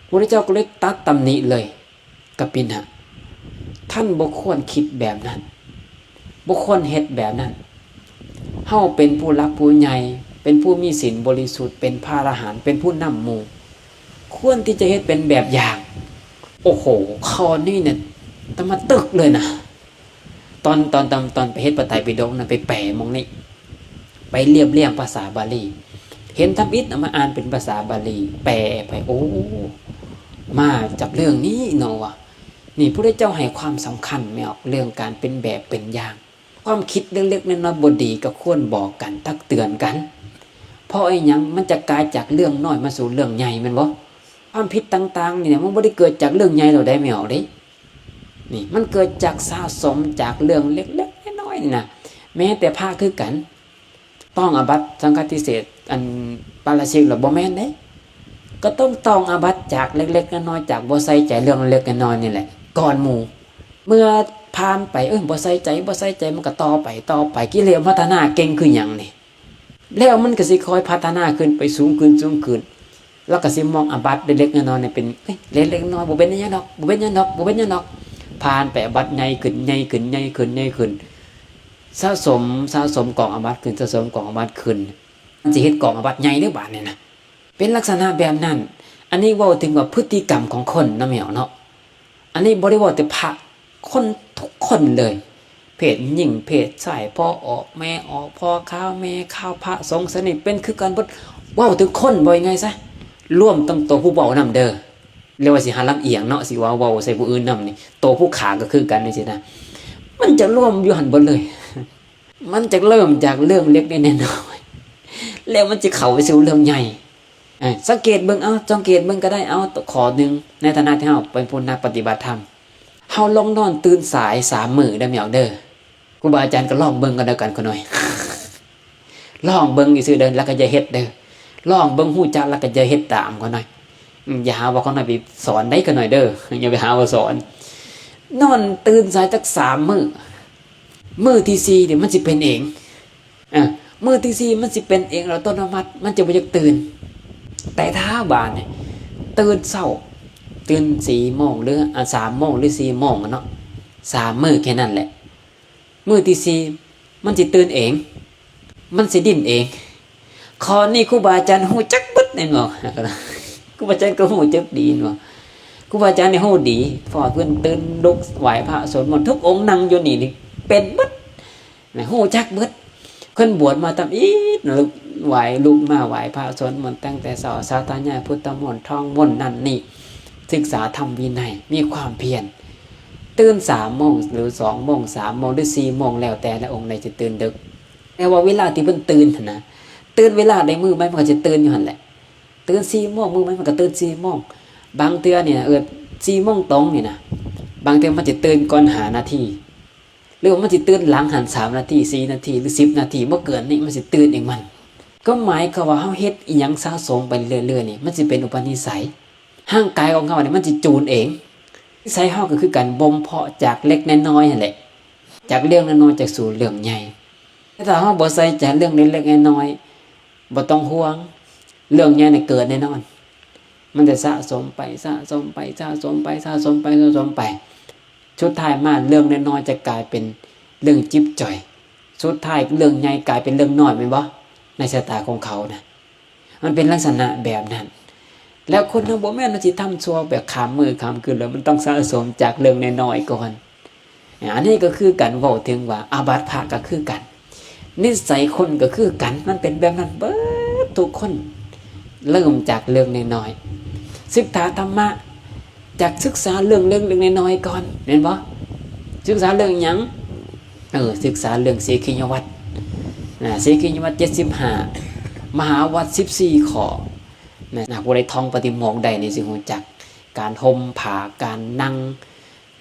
ພະພຸດທະເຈົ້າກໍເລີຍຕັດຕຳໜິເລີຍ, ກະປິນນະ, ທ່ານບໍ່ຄວນຄິດແບບນັ້ນ, ບໍ່ຄວນເຮັດແບບນັ້ນ. ເຮົາເປັນຜູ້ຫຼັກຜູ້ໃຫຍ່, ເປັນຜູ້ມີສິນບໍລິສຸດ, ເປັນພະອະລະຫັນ, ເປັນຜູ້ນຳໝູ່, ຄວນທີ່ຈະເຮັດເປັນແບບຢ່າງ. ໂອ້ໂຫ, ຂໍ້ນີ້ນະ ອາດຕະມາຕຶກເລີຍນະ. ຕອນ ຕອນ ຕອນ ຕອນໄປເຮັດພະໄຕປິດົກນະ, ໄປແປໝ່ອງນີ້, ໄປລຽບລຽງພາສາບາລີ, ເຫັນທຳອິດເອົາມາອ່ານເປັນພາສາບາລີ, ແປໄປ, ໂອ້, ມາຈາກເລື່ອງນີ້ເນາະວ່າ, ນີ້ ພຸດທະເຈົ້າໃຫ້ຄວາມສຳຄັນແມ່ນອອກ ເລື່ອງການເປັນແບບເປັນຢ່າງ. ຄວາມຄິດເລັກໆນ້ອຍໆບໍ່ດີກໍຄວນບອກກັນ, ຕັກເຕືອນກັນ. ເພາະອີ່ຫຍັງ? ມັນຈະກາຍຈາກເລື່ອງນ້ອຍມາສູ່ເລື່ອງໃຫຍ່, ແມ່ນບໍ່? ຄວາມຜິດຕ່າງໆນີ້ນະ ມັນບໍ່ໄດ້ເກີດຈາກເລື່ອງໃຫຍ່ໂລດໃດ໋, ແມ່ນອອກເດ້. ນີ້ ມັນເກີດຈາກສະສົມຈາກເລື່ອງເລັກໆນ້ອຍໆນີ້ນະ. ແມ້ແຕ່ພະຄືກັນ ຕ້ອງອາບັດສັງຄະຕິເສດ ອັນປາລາຊິກລະບໍ່ແມ່ນເດ້ ກໍຕ້ອງຕ້ອງອາບັດຈາກເລັກໆນ້ອຍໆ ຈາກບໍ່ໃສ່ໃຈເລື່ອງເລັກນ້ອຍນີ້ແຫຼະ ກ່ອນໝູ່. ເມື່ອຜ່ານໄປ ເອີ ບໍ່ໃສ່ໃຈ ບໍ່ໃສ່ໃຈ ມັນກໍຕໍ່ໄປ ຕໍ່ໄປ ກິເລດພັດທະນາເກັ່ງຄືຫຍັງນີ້ ແລ້ວມັນກໍຊິຄ່ອຍພັດທະນາຂຶ້ນໄປສູງຂຶ້ນ ສູງຂຶ້ນ ແລ້ວກໍຊິມອງອາບັດເລັກໆນ້ອຍໆນີ້ເປັນ ເອີຍ ເລັກໆນ້ອຍໆ ບໍ່ເປັນຫຍັງດອກ ບໍ່ເປັນຫຍັງດອກ ບໍ່ເປັນຫຍັງດອກ ຜ່ານໄປອາບັດໃຫຍ່ຂຶ້ນ ໃຫຍ່ຂຶ້ນ ໃຫຍ່ຂຶ້ນ ໃຫຍ່ຂຶ້ນ ສະສົມ ສະສົມກອງອາບັດຂຶ້ນ ສະສົມກອງອາບັດຂຶ້ນ ມັນຊິເຮັດກອງອາບັດໃຫຍ່ເດ້ບາດນີ້ນະ ເປັນລັກສະນະແບບນັ້ນ. ອັນນີ້ເວົ້າເຖິງວ່າພຶດຕິກຳຂອງຄົນນະແມ່ເນາະ ອັນນີ້ບໍ່ໄດ້ເວົ້າແຕ່ພະ ຄົນທຸກຄົນເລີຍ ເພດຍິງເພດຊາຍ ພໍ່ອອກແມ່ອອກ ພໍ່ຂາວແມ່ຂາວ ພະສົງສະນີ້ເປັນຄືກັນເບິດ. ເວົ້າເຖິງຄົນ ເວົ້າງ່າຍໆຊະ ລວມທັງໂຕຜູ້ເວົ້ານຳເດີ ຫຼືວ່າຊິຫາລຳອຽງເນາະ ຊິວ່າເວົ້າໃສ່ຜູ້ອື່ນນຳນີ້ ໂຕຜູ້ຂ້າກໍຄືກັນຈັ່ງຊີ້ນະ ມັນຈະລວມຢູ່ຫັ້ນເບິດເລີຍ. ມັນຈະເລີ່ມຈາກເລື່ອງເລັກໆນ້ອຍໆ ແລ້ວມັນຈະເຂົ້າໄປສູ່ເລື່ອງໃຫຍ່. ເອີ ສັງເກດເບິ່ງເອົາ ສັງເກດເບິ່ງກໍໄດ້ເອົາ ຂໍ້ໜຶ່ງ ໃນຖານະທີ່ເຮົາເປັນຜູ້ນັກປະຕິບັດທຳ ເຮົາລອງນອນຕື່ນສາຍສາມມື້ເດີແມ່ເດີ ຄູບາອາຈານກໍລອງເບິ່ງກັນແລ້ວກັນຂ້ານ້ອຍ ລອງເບິ່ງຊື່ໆເດີ ແລ້ວກໍຢ່າເຮັດເດີ ລອງເບິ່ງ ຮູ້ຈັກແລ້ວກໍຢ່າເຮັດຕາມຂ້ານ້ອຍ. ອືມ ຢ່າຫາວ່າຂ້ານ້ອຍໄປສອນໄດ໋ຂ້ານ້ອຍເດີ ຢ່າໄປຫາວ່າສອນ. ນອນຕື່ນສາຍຈັກສາມມື້ ມື້ທີສີ່ນີ້ມັນຊິເປັນເອງ ເອີ ມື້ທີສີ່ມັນຊິເປັນເອງອັດຕະໂນມັດ ມັນຈະບໍ່ຢາກຕື່ນ. ແຕ່ຖ້າບາດນີ້ຕື່ນເຊົ້າ ຕື່ນສີ່ໂມງ ຫຼື ອາ ສາມໂມງ ຫຼື ສີ່ໂມງເນາະ ສາມມື້ແຄ່ນັ້ນແຫຼະ ມື້ທີສີ່ມັນຊິຕື່ນເອງ ມັນຊິດີ້ນເອງ. ຂໍ້ນີ້ຄູບາອາຈານຮູ້ຈັກເບິດແມ່ນບໍ່? ຄູບາອາຈານກໍຮູ້ຈັກດີແມ່ນບໍ່? ຄູບາອາຈານນີ້ຮູ້ດີ ເພາະວ່າເພິ່ນຕື່ນລຸກໄຫວ້ພະສວດມົນ ທຸກອົງນັ່ງຢູ່ນີ້ນີ້ເປັນເບິດ ນະ ຮູ້ຈັກເບິດ. ເພິ່ນບວດມາທຳອິດນະ ລຸກໄຫວ້ ລຸກມາໄຫວ້ພະສວດມົນຕັ້ງແຕ່ເຊົ້າ ສາທະຍາຍພຸດທະມົນ ທ່ອງມົນນັ້ນນີ້ ສຶກສາທຳວິໄນ ມີຄວາມພຽນ ຕື່ນສາມໂມງ ຫຼື ສອງໂມງ ສາມໂມງ ຫຼື ສີ່ໂມງ ແລ້ວແຕ່ລະອົງໃດຈະຕື່ນດຶກ. ແຕ່ວ່າເວລາທີ່ເພິ່ນຕື່ນຫັ້ນນະ ຕື່ນເວລາໃດມື້ໃດມັນກໍຈະຕື່ນຢູ່ຫັ້ນແຫຼະ ຕື່ນສີ່ໂມງ ມື້ໃດມັນກໍຕື່ນສີ່ໂມງ. ບາງເທື່ອນີ້ນະ ເອີ ສີ່ໂມງຕົງນີ້ນະ ບາງເທື່ອມັນຈະຕື່ນກ່ອນຫ້ານາທີ ຫຼືວ່າມັນຊິຕື່ນຫຼັງຫັ້ນສາມນາທີ ສີ່ນາທີ ຫຼື ສິບນາທີ ບໍ່ເກີນນີ້ມັນຊິຕື່ນເອງມັນ. ກໍໝາຍຄວາມວ່າເຮົາເຮັດອີ່ຫຍັງສະສົມໄປເລື້ອຍໆນີ້ ມັນຊິເປັນອຸປະນິໄສ ຮ່າງກາຍຂອງເຮົານີ້ມັນຊິຈູນເອງ. ນິໄສເຮົາກໍຄືກັນ ບົ່ມເພາະຈາກເລັກນ້ອຍໆຫັ້ນແຫຼະ ຈາກເລື່ອງນ້ອຍໆຈະສູ່ເລື່ອງໃຫຍ່. ແຕ່ຖ້າເຮົາບໍ່ໃສ່ໃຈເລື່ອງເລັກໆນ້ອຍໆ ບໍ່ຕ້ອງຫ່ວງ ເລື່ອງໃຫຍ່ນີ້ເກີດແນ່ນອນ. ມັນຈະສະສົມໄປ ສະສົມໄປ ສະສົມໄປ ສະສົມໄປ ສະສົມໄປ ສຸດທ້າຍມາເລື່ອງນ້ອຍໆຈະກາຍເປັນເລື່ອງຈິບຈ່ອຍ ສຸດທ້າຍເລື່ອງໃຫຍ່ກາຍເປັນເລື່ອງນ້ອຍ ແມ່ນບໍ່? ໃນສາຍຕາຂອງເຂົານະ ມັນເປັນລັກສະນະແບບນັ້ນ. ແລ້ວຄົນເຮົາບໍ່ແມ່ນວ່າຊິທຳຊົ່ວແບບຂ້າມມື້ຂ້າມຄືນ ແລ້ວມັນຕ້ອງສະສົມຈາກເລື່ອງນ້ອຍໆກ່ອນ. ອັນນີ້ກໍຄືກັນ ເວົ້າເຖິງວ່າອາບັດພະກໍຄືກັນ ນິໄສຄົນກໍຄືກັນ ມັນເປັນແບບນັ້ນເບິດທຸກຄົນ ເລີ່ມຈາກເລື່ອງນ້ອຍໆ ສຶກສາທຳມະ ຈາກສຶກສາເລື່ອງເລັກໆນ້ອຍໆກ່ອນ ແມ່ນບໍ່? ສຶກສາເລື່ອງຫຍັງ? ເອີ ສຶກສາເລື່ອງເສຂິຍະວັດນະ ເສຂິຍະວັດເຈັດສິບຫ້າ ມະຫາວັດສິບສີ່ຂໍ້ນະ. ຜູ້ໃດທ່ອງປາຕິໂມກໄດ້ນີ້ຊິຮູ້ຈັກ ການຫົ່ມຜ້າ ການນັ່ງ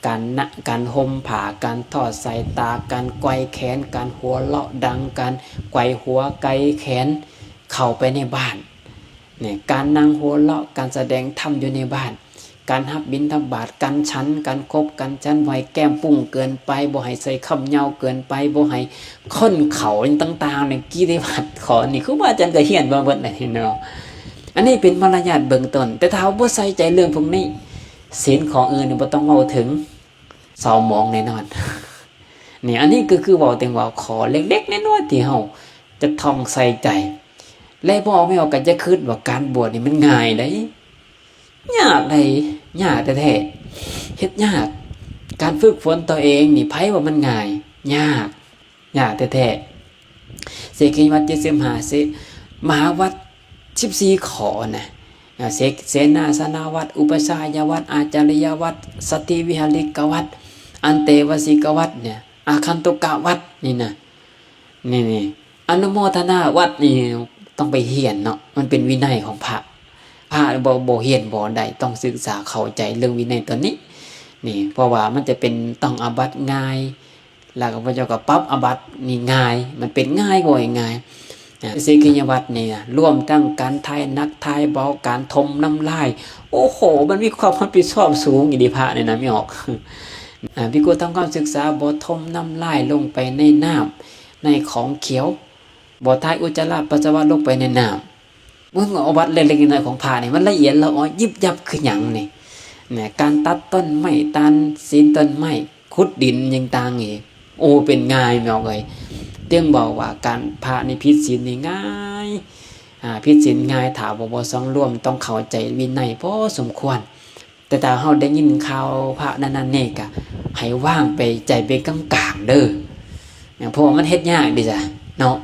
ການນະ ການຫົ່ມຜ້າ ການທອດສາຍຕາ ການໄກວແຂນ ການຫົວເລາະດັງ ການໄກວຫົວໄກແຂນ ເຂົ້າໄປໃນບ້ານນີ້ ການນັ່ງຫົວເລາະ ການສະແດງທຳຢູ່ໃນບ້ານ ການຮັບບິນທະບາດ ການສັນ ການຄົບ ການສັນ ບໍ່ໃຫ້ແກ້ມປຸ້ງເກີນໄປ ບໍ່ໃຫ້ໃສ່ຄຳຍາວເກີນໄປ ບໍ່ໃຫ້ຄົນເຂົ້າຫຍັງຕ່າງໆນີ້ ກິເລດວັດ ຂໍ້ນີ້ ຄູບາອາຈານກໍຮຽນມາເບິດແລ້ວເນາະ. ອັນນີ້ເປັນມາລະຍາດເບື້ອງຕົ້ນ ແຕ່ຖ້າເຮົາບໍ່ໃສ່ໃຈເລື່ອງພວກນີ້ ສິນຂໍ້ອື່ນນີ້ບໍ່ຕ້ອງເວົ້າເຖິງ ເສົ້າໝອງແນ່ນອນ. ນີ້ ອັນນີ້ກໍຄືເວົ້າເຖິງວ່າຂໍ້ເລັກໆນ້ອຍໆທີ່ເຮົາຈະຕ້ອງໃສ່ໃຈ ແລະ ພໍ່ແມ່ກໍຈະຄິດວ່າການບວດນີ້ມັນງ່າຍໃດ໋ ຍາກໃດ໋ ຍາກແທ້ໆ ເຮັດຍາກ. ການຝຶກຝົນຕົວເອງນີ້ ໃຜວ່າມັນງ່າຍ? ຍາກ ຍາກແທ້ໆ. ເສຂິຍະວັດເຈັດສິບຫ້າ ເສ ມະຫາວັດສິບສີ່ຂໍ້ນະ ເສ ເສນາສະນະວັດ ອຸປະຊາຍະວັດ ອາຈາລິຍະວັດ ສະຕິວິຫາລິກະວັດ ອັນເຕວະສິກະວັດ ອາຄັນຕຸກະວັດ ນີ້ນະ ນີ້ ນີ້ ອະນຸໂມທະນາວັດນີ້ ຕ້ອງໄປຮຽນເນາະ ມັນເປັນວິໄນຂອງພະ ພະບໍ່ ບໍ່ຮຽນບໍ່ໄດ້ ຕ້ອງສຶກສາເຂົ້າໃຈເລື່ອງວິໄນຕົວນີ້ ນີ້ ເພາະວ່າມັນຈະເປັນຕ້ອງອາບັດງ່າຍ ແລ້ວກໍພະເຈົ້າກໍປັບອາບັດນີ້ງ່າຍ ມັນເປັນງ່າຍ ເວົ້າງ່າຍໆ ອາ ເສຂະຍະວັດນີ້ລວມທັງການຖ່າຍໜັກຖ່າຍເບົາ ການຖົມນ້ຳລາຍ ໂອ້ໂຫ ມັນມີຄວາມຮັບຜິດຊອບສູງອີ່ຫຼີພະນີ້ນະ ມີອອກ ອາ ພິກຂຸທຳຄວາມສຶກສາ ບໍ່ຖົມນ້ຳລາຍລົງໄປໃນນ້ຳໃນຂອງຂຽວ ບໍ່ຖ່າຍອຸດຈາລະປັດສະວະລົງໄປໃນນ້ຳ. ເບິ່ງອາວັດເລັກໆນ້ອຍໆຂອງພະນີ້ ມັນລະອຽດລະອອຍຢິບຍັບຄືຫຍັງນີ້ ນະ ການຕັດຕົ້ນໄມ້ ຕັດສີນຕົ້ນໄມ້ ຂຸດດິນຫຍັງຕ່າງອີກ ໂອ້ ເປັນງ່າຍແມ່ນບໍ່ເອີຍ. ຈຶ່ງບອກວ່າການພະນີ້ຜິດສິນນີ້ງ່າຍ ອາ ຜິດສິນງ່າຍ ຖ້າບໍ່ ບໍ່ສັງລວມ ຕ້ອງເຂົ້າໃຈວິໄນພໍສົມຄວນ. ແຕ່ຖ້າເຮົາໄດ້ຍິນຂ່າວພະນັ້ນໆນີ້ ກະໃຫ້ວາງໄປ ໃຈໄປກາງໆເດີ ເພາະວ່າມັນເຮັດຍາກເດ້ຊະເນາະ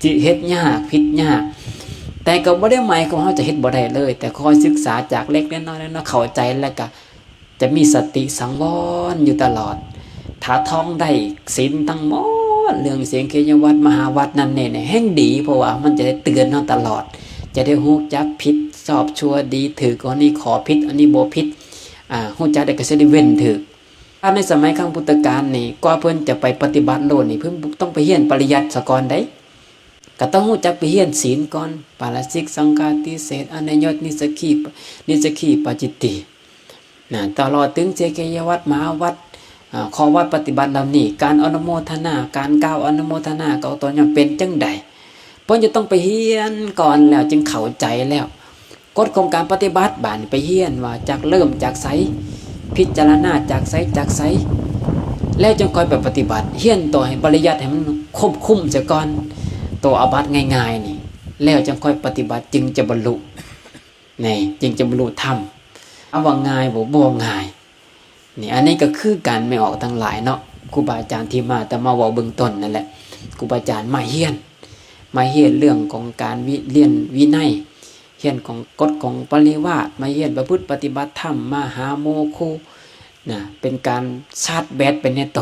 ຊິເຮັດຍາກ ຜິດຍາກ ແຕ່ກໍບໍ່ໄດ້ໝາຍຄວາມວ່າເຮົາຈະເຮັດບໍ່ໄດ້ເລີຍ ແຕ່ຂໍສຶກສາຈາກເລັກໆນ້ອຍໆເນາະ ເຂົ້າໃຈ ແລ້ວກະຈະມີສະຕິສັງວອນຢູ່ຕະຫຼອດ. ຖ້າທ່ອງໄດ້ສິນທັງໝົດ ເລື່ອງເສຂະຍະວັດ ມະຫາວັດນັ້ນນີ້ ແຮ່ງດີ ເພາະວ່າມັນຈະໄດ້ເຕືອນເຮົາຕະຫຼອດ ຈະໄດ້ຮູ້ຈັກຜິດຊອບຊົ່ວດີຖືກ ອັນນີ້ຂໍຜິດ ອັນນີ້ບໍ່ຜິດ ອາ ຮູ້ຈັກໄດ້ກໍຊິໄດ້ເວັ້ນຖືກ. ຖ້າໃນສະໄໝຄັ້ງພຸດທະການນີ້ ກວ່າເພິ່ນຈະໄປປະຕິບັດໂລດນີ້ ເພິ່ນຕ້ອງໄປຮຽນປະລິຍັດສາກ່ອນເດ້ ກໍຕ້ອງຮູ້ຈັກໄປຮຽນສິນກ່ອນ ປາລາຊິກ ສັງຄາທິເສດ ອະນະຍົດ ນິດສະຄີ ນິດສະຄີ ປາຈິດຕິ ນະ ຕະຫຼອດເຖິງເສຂະຍະວັດ ມະຫາວັດ ອາ ຂໍ້ວັດປະຕິບັດເຫຼົ່ານີ້ ການອະນຸໂມທະນາ ການກ່າວອະນຸໂມທະນາ ກ່າວຕໍ່ຍອດເປັນຈັ່ງໃດ ເພິ່ນຈະຕ້ອງໄປຮຽນກ່ອນ ແລ້ວຈຶ່ງເຂົ້າໃຈ ແລ້ວກົດຂອງການປະຕິບັດ ບາດນີ້ໄປຮຽນວ່າຈາກ ເລີ່ມຈາກໃສ ພິຈາລະນາຈາກໃສ ຈາກໃສ ແລ້ວຈຶ່ງຄ່ອຍໄປປະຕິບັດ ຮຽນໂຕໃຫ້ປະລິຍັດໃຫ້ມັນຄວບຄຸມເສຍກ່ອນ ໂຕອາບັດງ່າຍໆນີ້ ແລ້ວຈຶ່ງຄ່ອຍປະຕິບັດ ຈຶ່ງຈະບັນລຸ ນີ້ ຈຶ່ງຈະບັນລຸທຳ. ເອົາວ່າງ່າຍບໍ່? ບໍ່ງ່າຍ. ນີ້ ອັນນີ້ກໍຄືກັນແມ່ອອກທັງຫຼາຍເນາະ ຄູບາອາຈານທີ່ມາ ແຕ່ມາເວົ້າເບື້ອງຕົ້ນນັ້ນແຫຼະ ຄູບາອາຈານມາຮຽນ ມາຮຽນເລື່ອງຂອງການວິ ຮຽນວິໄນ ຮຽນຂອງກົດຂອງປະລິວາດ ມາຮຽນປະພຶດປະຕິບັດທຳ ມາຫາໝູ່ຄູ່ນະ ເປັນການຊາດແບັດໄປໃນໂຕ.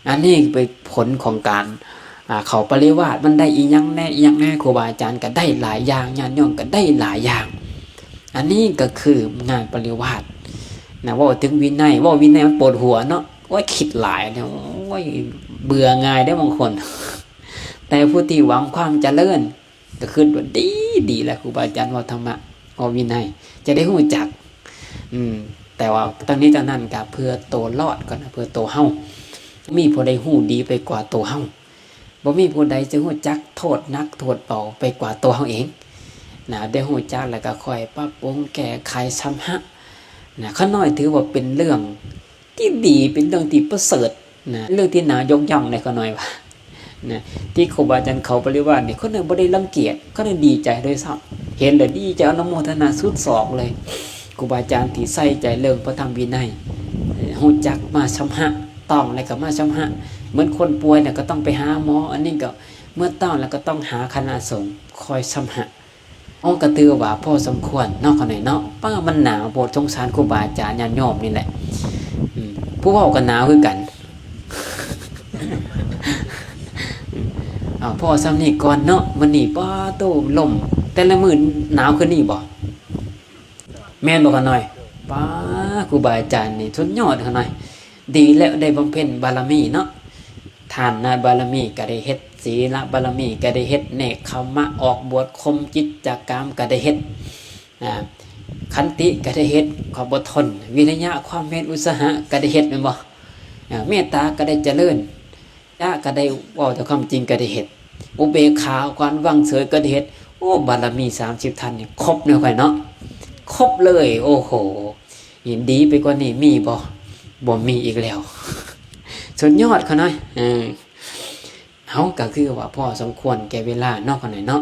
ອັນນີ້ເປັນຜົນຂອງການ ອາ ເຂົ້າປະລິວາດ ມັນໄດ້ອີ່ຫຍັງແດ່ ອີ່ຫຍັງແດ່ ຄູບາອາຈານກໍໄດ້ຫຼາຍຢ່າງ ຍາດໂຍມກໍໄດ້ຫຼາຍຢ່າງ. ອັນນີ້ກໍຄືງານປະລິວາດນະ. ເວົ້າເຖິງວິໄນ ເວົ້າວິໄນມັນປວດຫົວເນາະ ໂອ້ຍ ຄິດຫຼາຍເນາະ ໂອ້ຍ ເບື່ອງ່າຍເດ້ບາງຄົນ ແຕ່ຜູ້ທີ່ຫວັງຄວາມຈະເລີນ ກໍຄິດວ່າດີ ດີແລ້ວ ຄູບາອາຈານເວົ້າທຳມະ ເວົ້າວິໄນ ຈະໄດ້ຮູ້ຈັກ ອືມ ແຕ່ວ່າທັງນີ້ທັງນັ້ນກໍເພື່ອໂຕລອດກ່ອນນະ ເພື່ອໂຕເຮົາ ມີຜູ້ໃດຮູ້ດີໄປກວ່າໂຕເຮົາ ບໍ່ມີຜູ້ໃດຈະຮູ້ຈັກໂທດໜັກໂທດເບົາໄປກວ່າໂຕເຮົາເອງນະ. ໄດ້ຮູ້ຈັກແລ້ວກໍຄ່ອຍປັບປຸງແກ້ໄຂຊຳຮະນະ. ຂ້ານ້ອຍຖືວ່າເປັນເລື່ອງ ທີ່ດີ ເປັນເລື່ອງທີ່ປະເສີດນະ ເລື່ອງທີ່ໜ້າຍົກຍ່ອງໃນຂ້ານ້ອຍວ່ານະ. ທີ່ຄູບາອາຈານເຂົ້າປະລິວາດນີ້ ຂ້ານ້ອຍບໍ່ໄດ້ລັງກຽດ ຂ້ານ້ອຍດີໃຈດ້ວຍຊ້ຳ ເຫັນແລ້ວດີໃຈ ອະນຸໂມທະນາສຸດສອກເລີຍ. ຄູບາອາຈານທີ່ໃສ່ໃຈເລື່ອງພະທຳວິໄນ ເອີ ຮູ້ຈັກມາຊຳຮະ ຕ້ອງແລ້ວກໍມາຊຳຮະ ເໝືອນຄົນປ່ວຍແລ້ວກໍຕ້ອງໄປຫາໝໍ ອັນນີ້ກໍເມື່ອຕ້ອງແລ້ວກໍຕ້ອງຫາຄະນະສົງຄອຍຊຳຮະ. ອໍ ກໍຖືວ່າພໍສົມຄວນເນາະ ຂ້ານ້ອຍເນາະ. ປ້າ ມັນໜາວໂພດ ສົງສານຄູບາອາຈານຍາດໂຍມນີ້ແຫຼະ. ອືມ ຜູ້ເວົ້າກໍໜາວຄືກັນ. ເອົາ ພໍສ່ຳນີ້ກ່ອນເນາະ ມື້ນີ້. ປ້າໂທ້ ລົມແຕ່ລະມື້ໜາວຄືນີ້ບໍ່? ແມ່ນບໍ່ ຂ້ານ້ອຍ? ປ້າ ຄູບາອາຈານນີ້ສຸດຍອດ ຂ້ານ້ອຍ. ດີແລ້ວ ໄດ້ບຳເພັນບາລະມີເນາະ ທານນະບາລະມີກໍໄດ້ເຮັດ ສີລະບາລະມີກໍໄດ້ເຮັດ ເນກຂະມະ ອອກບວດ ຄົມ ກິດຈະກຳກໍໄດ້ເຮັດ ອາ ຂັນຕິກໍໄດ້ເຮັດ ຄວາມອົດທົນ ວິລິຍະ ຄວາມພຽນ ອຸດສາຫະກໍໄດ້ເຮັດ ແມ່ນບໍ່? ອາ ເມດຕາກໍໄດ້ຈະເລີນ ຈະກໍໄດ້ເວົ້າແຕ່ຄວາມຈິງກໍໄດ້ເຮັດ ອຸເບກຂາ ການວາງເສີຍກໍໄດ້ເຮັດ. ໂອ້ ບາລະມີສາມສິບທ່ານນີ້ຄົບເນາະ ຂ້ອຍເນາະ ຄົບເລີຍ. ໂອ້ໂຫ ນີ້ດີໄປກວ່ານີ້ມີບໍ່? ບໍ່ມີອີກແລ້ວ. ສຸດຍອດ ຂ້ານ້ອຍ. ເອີ ເຮົາກໍຄືວ່າພໍສົມຄວນແກ່ເວລາເນາະ ຂ້ານ້ອຍເນາະ.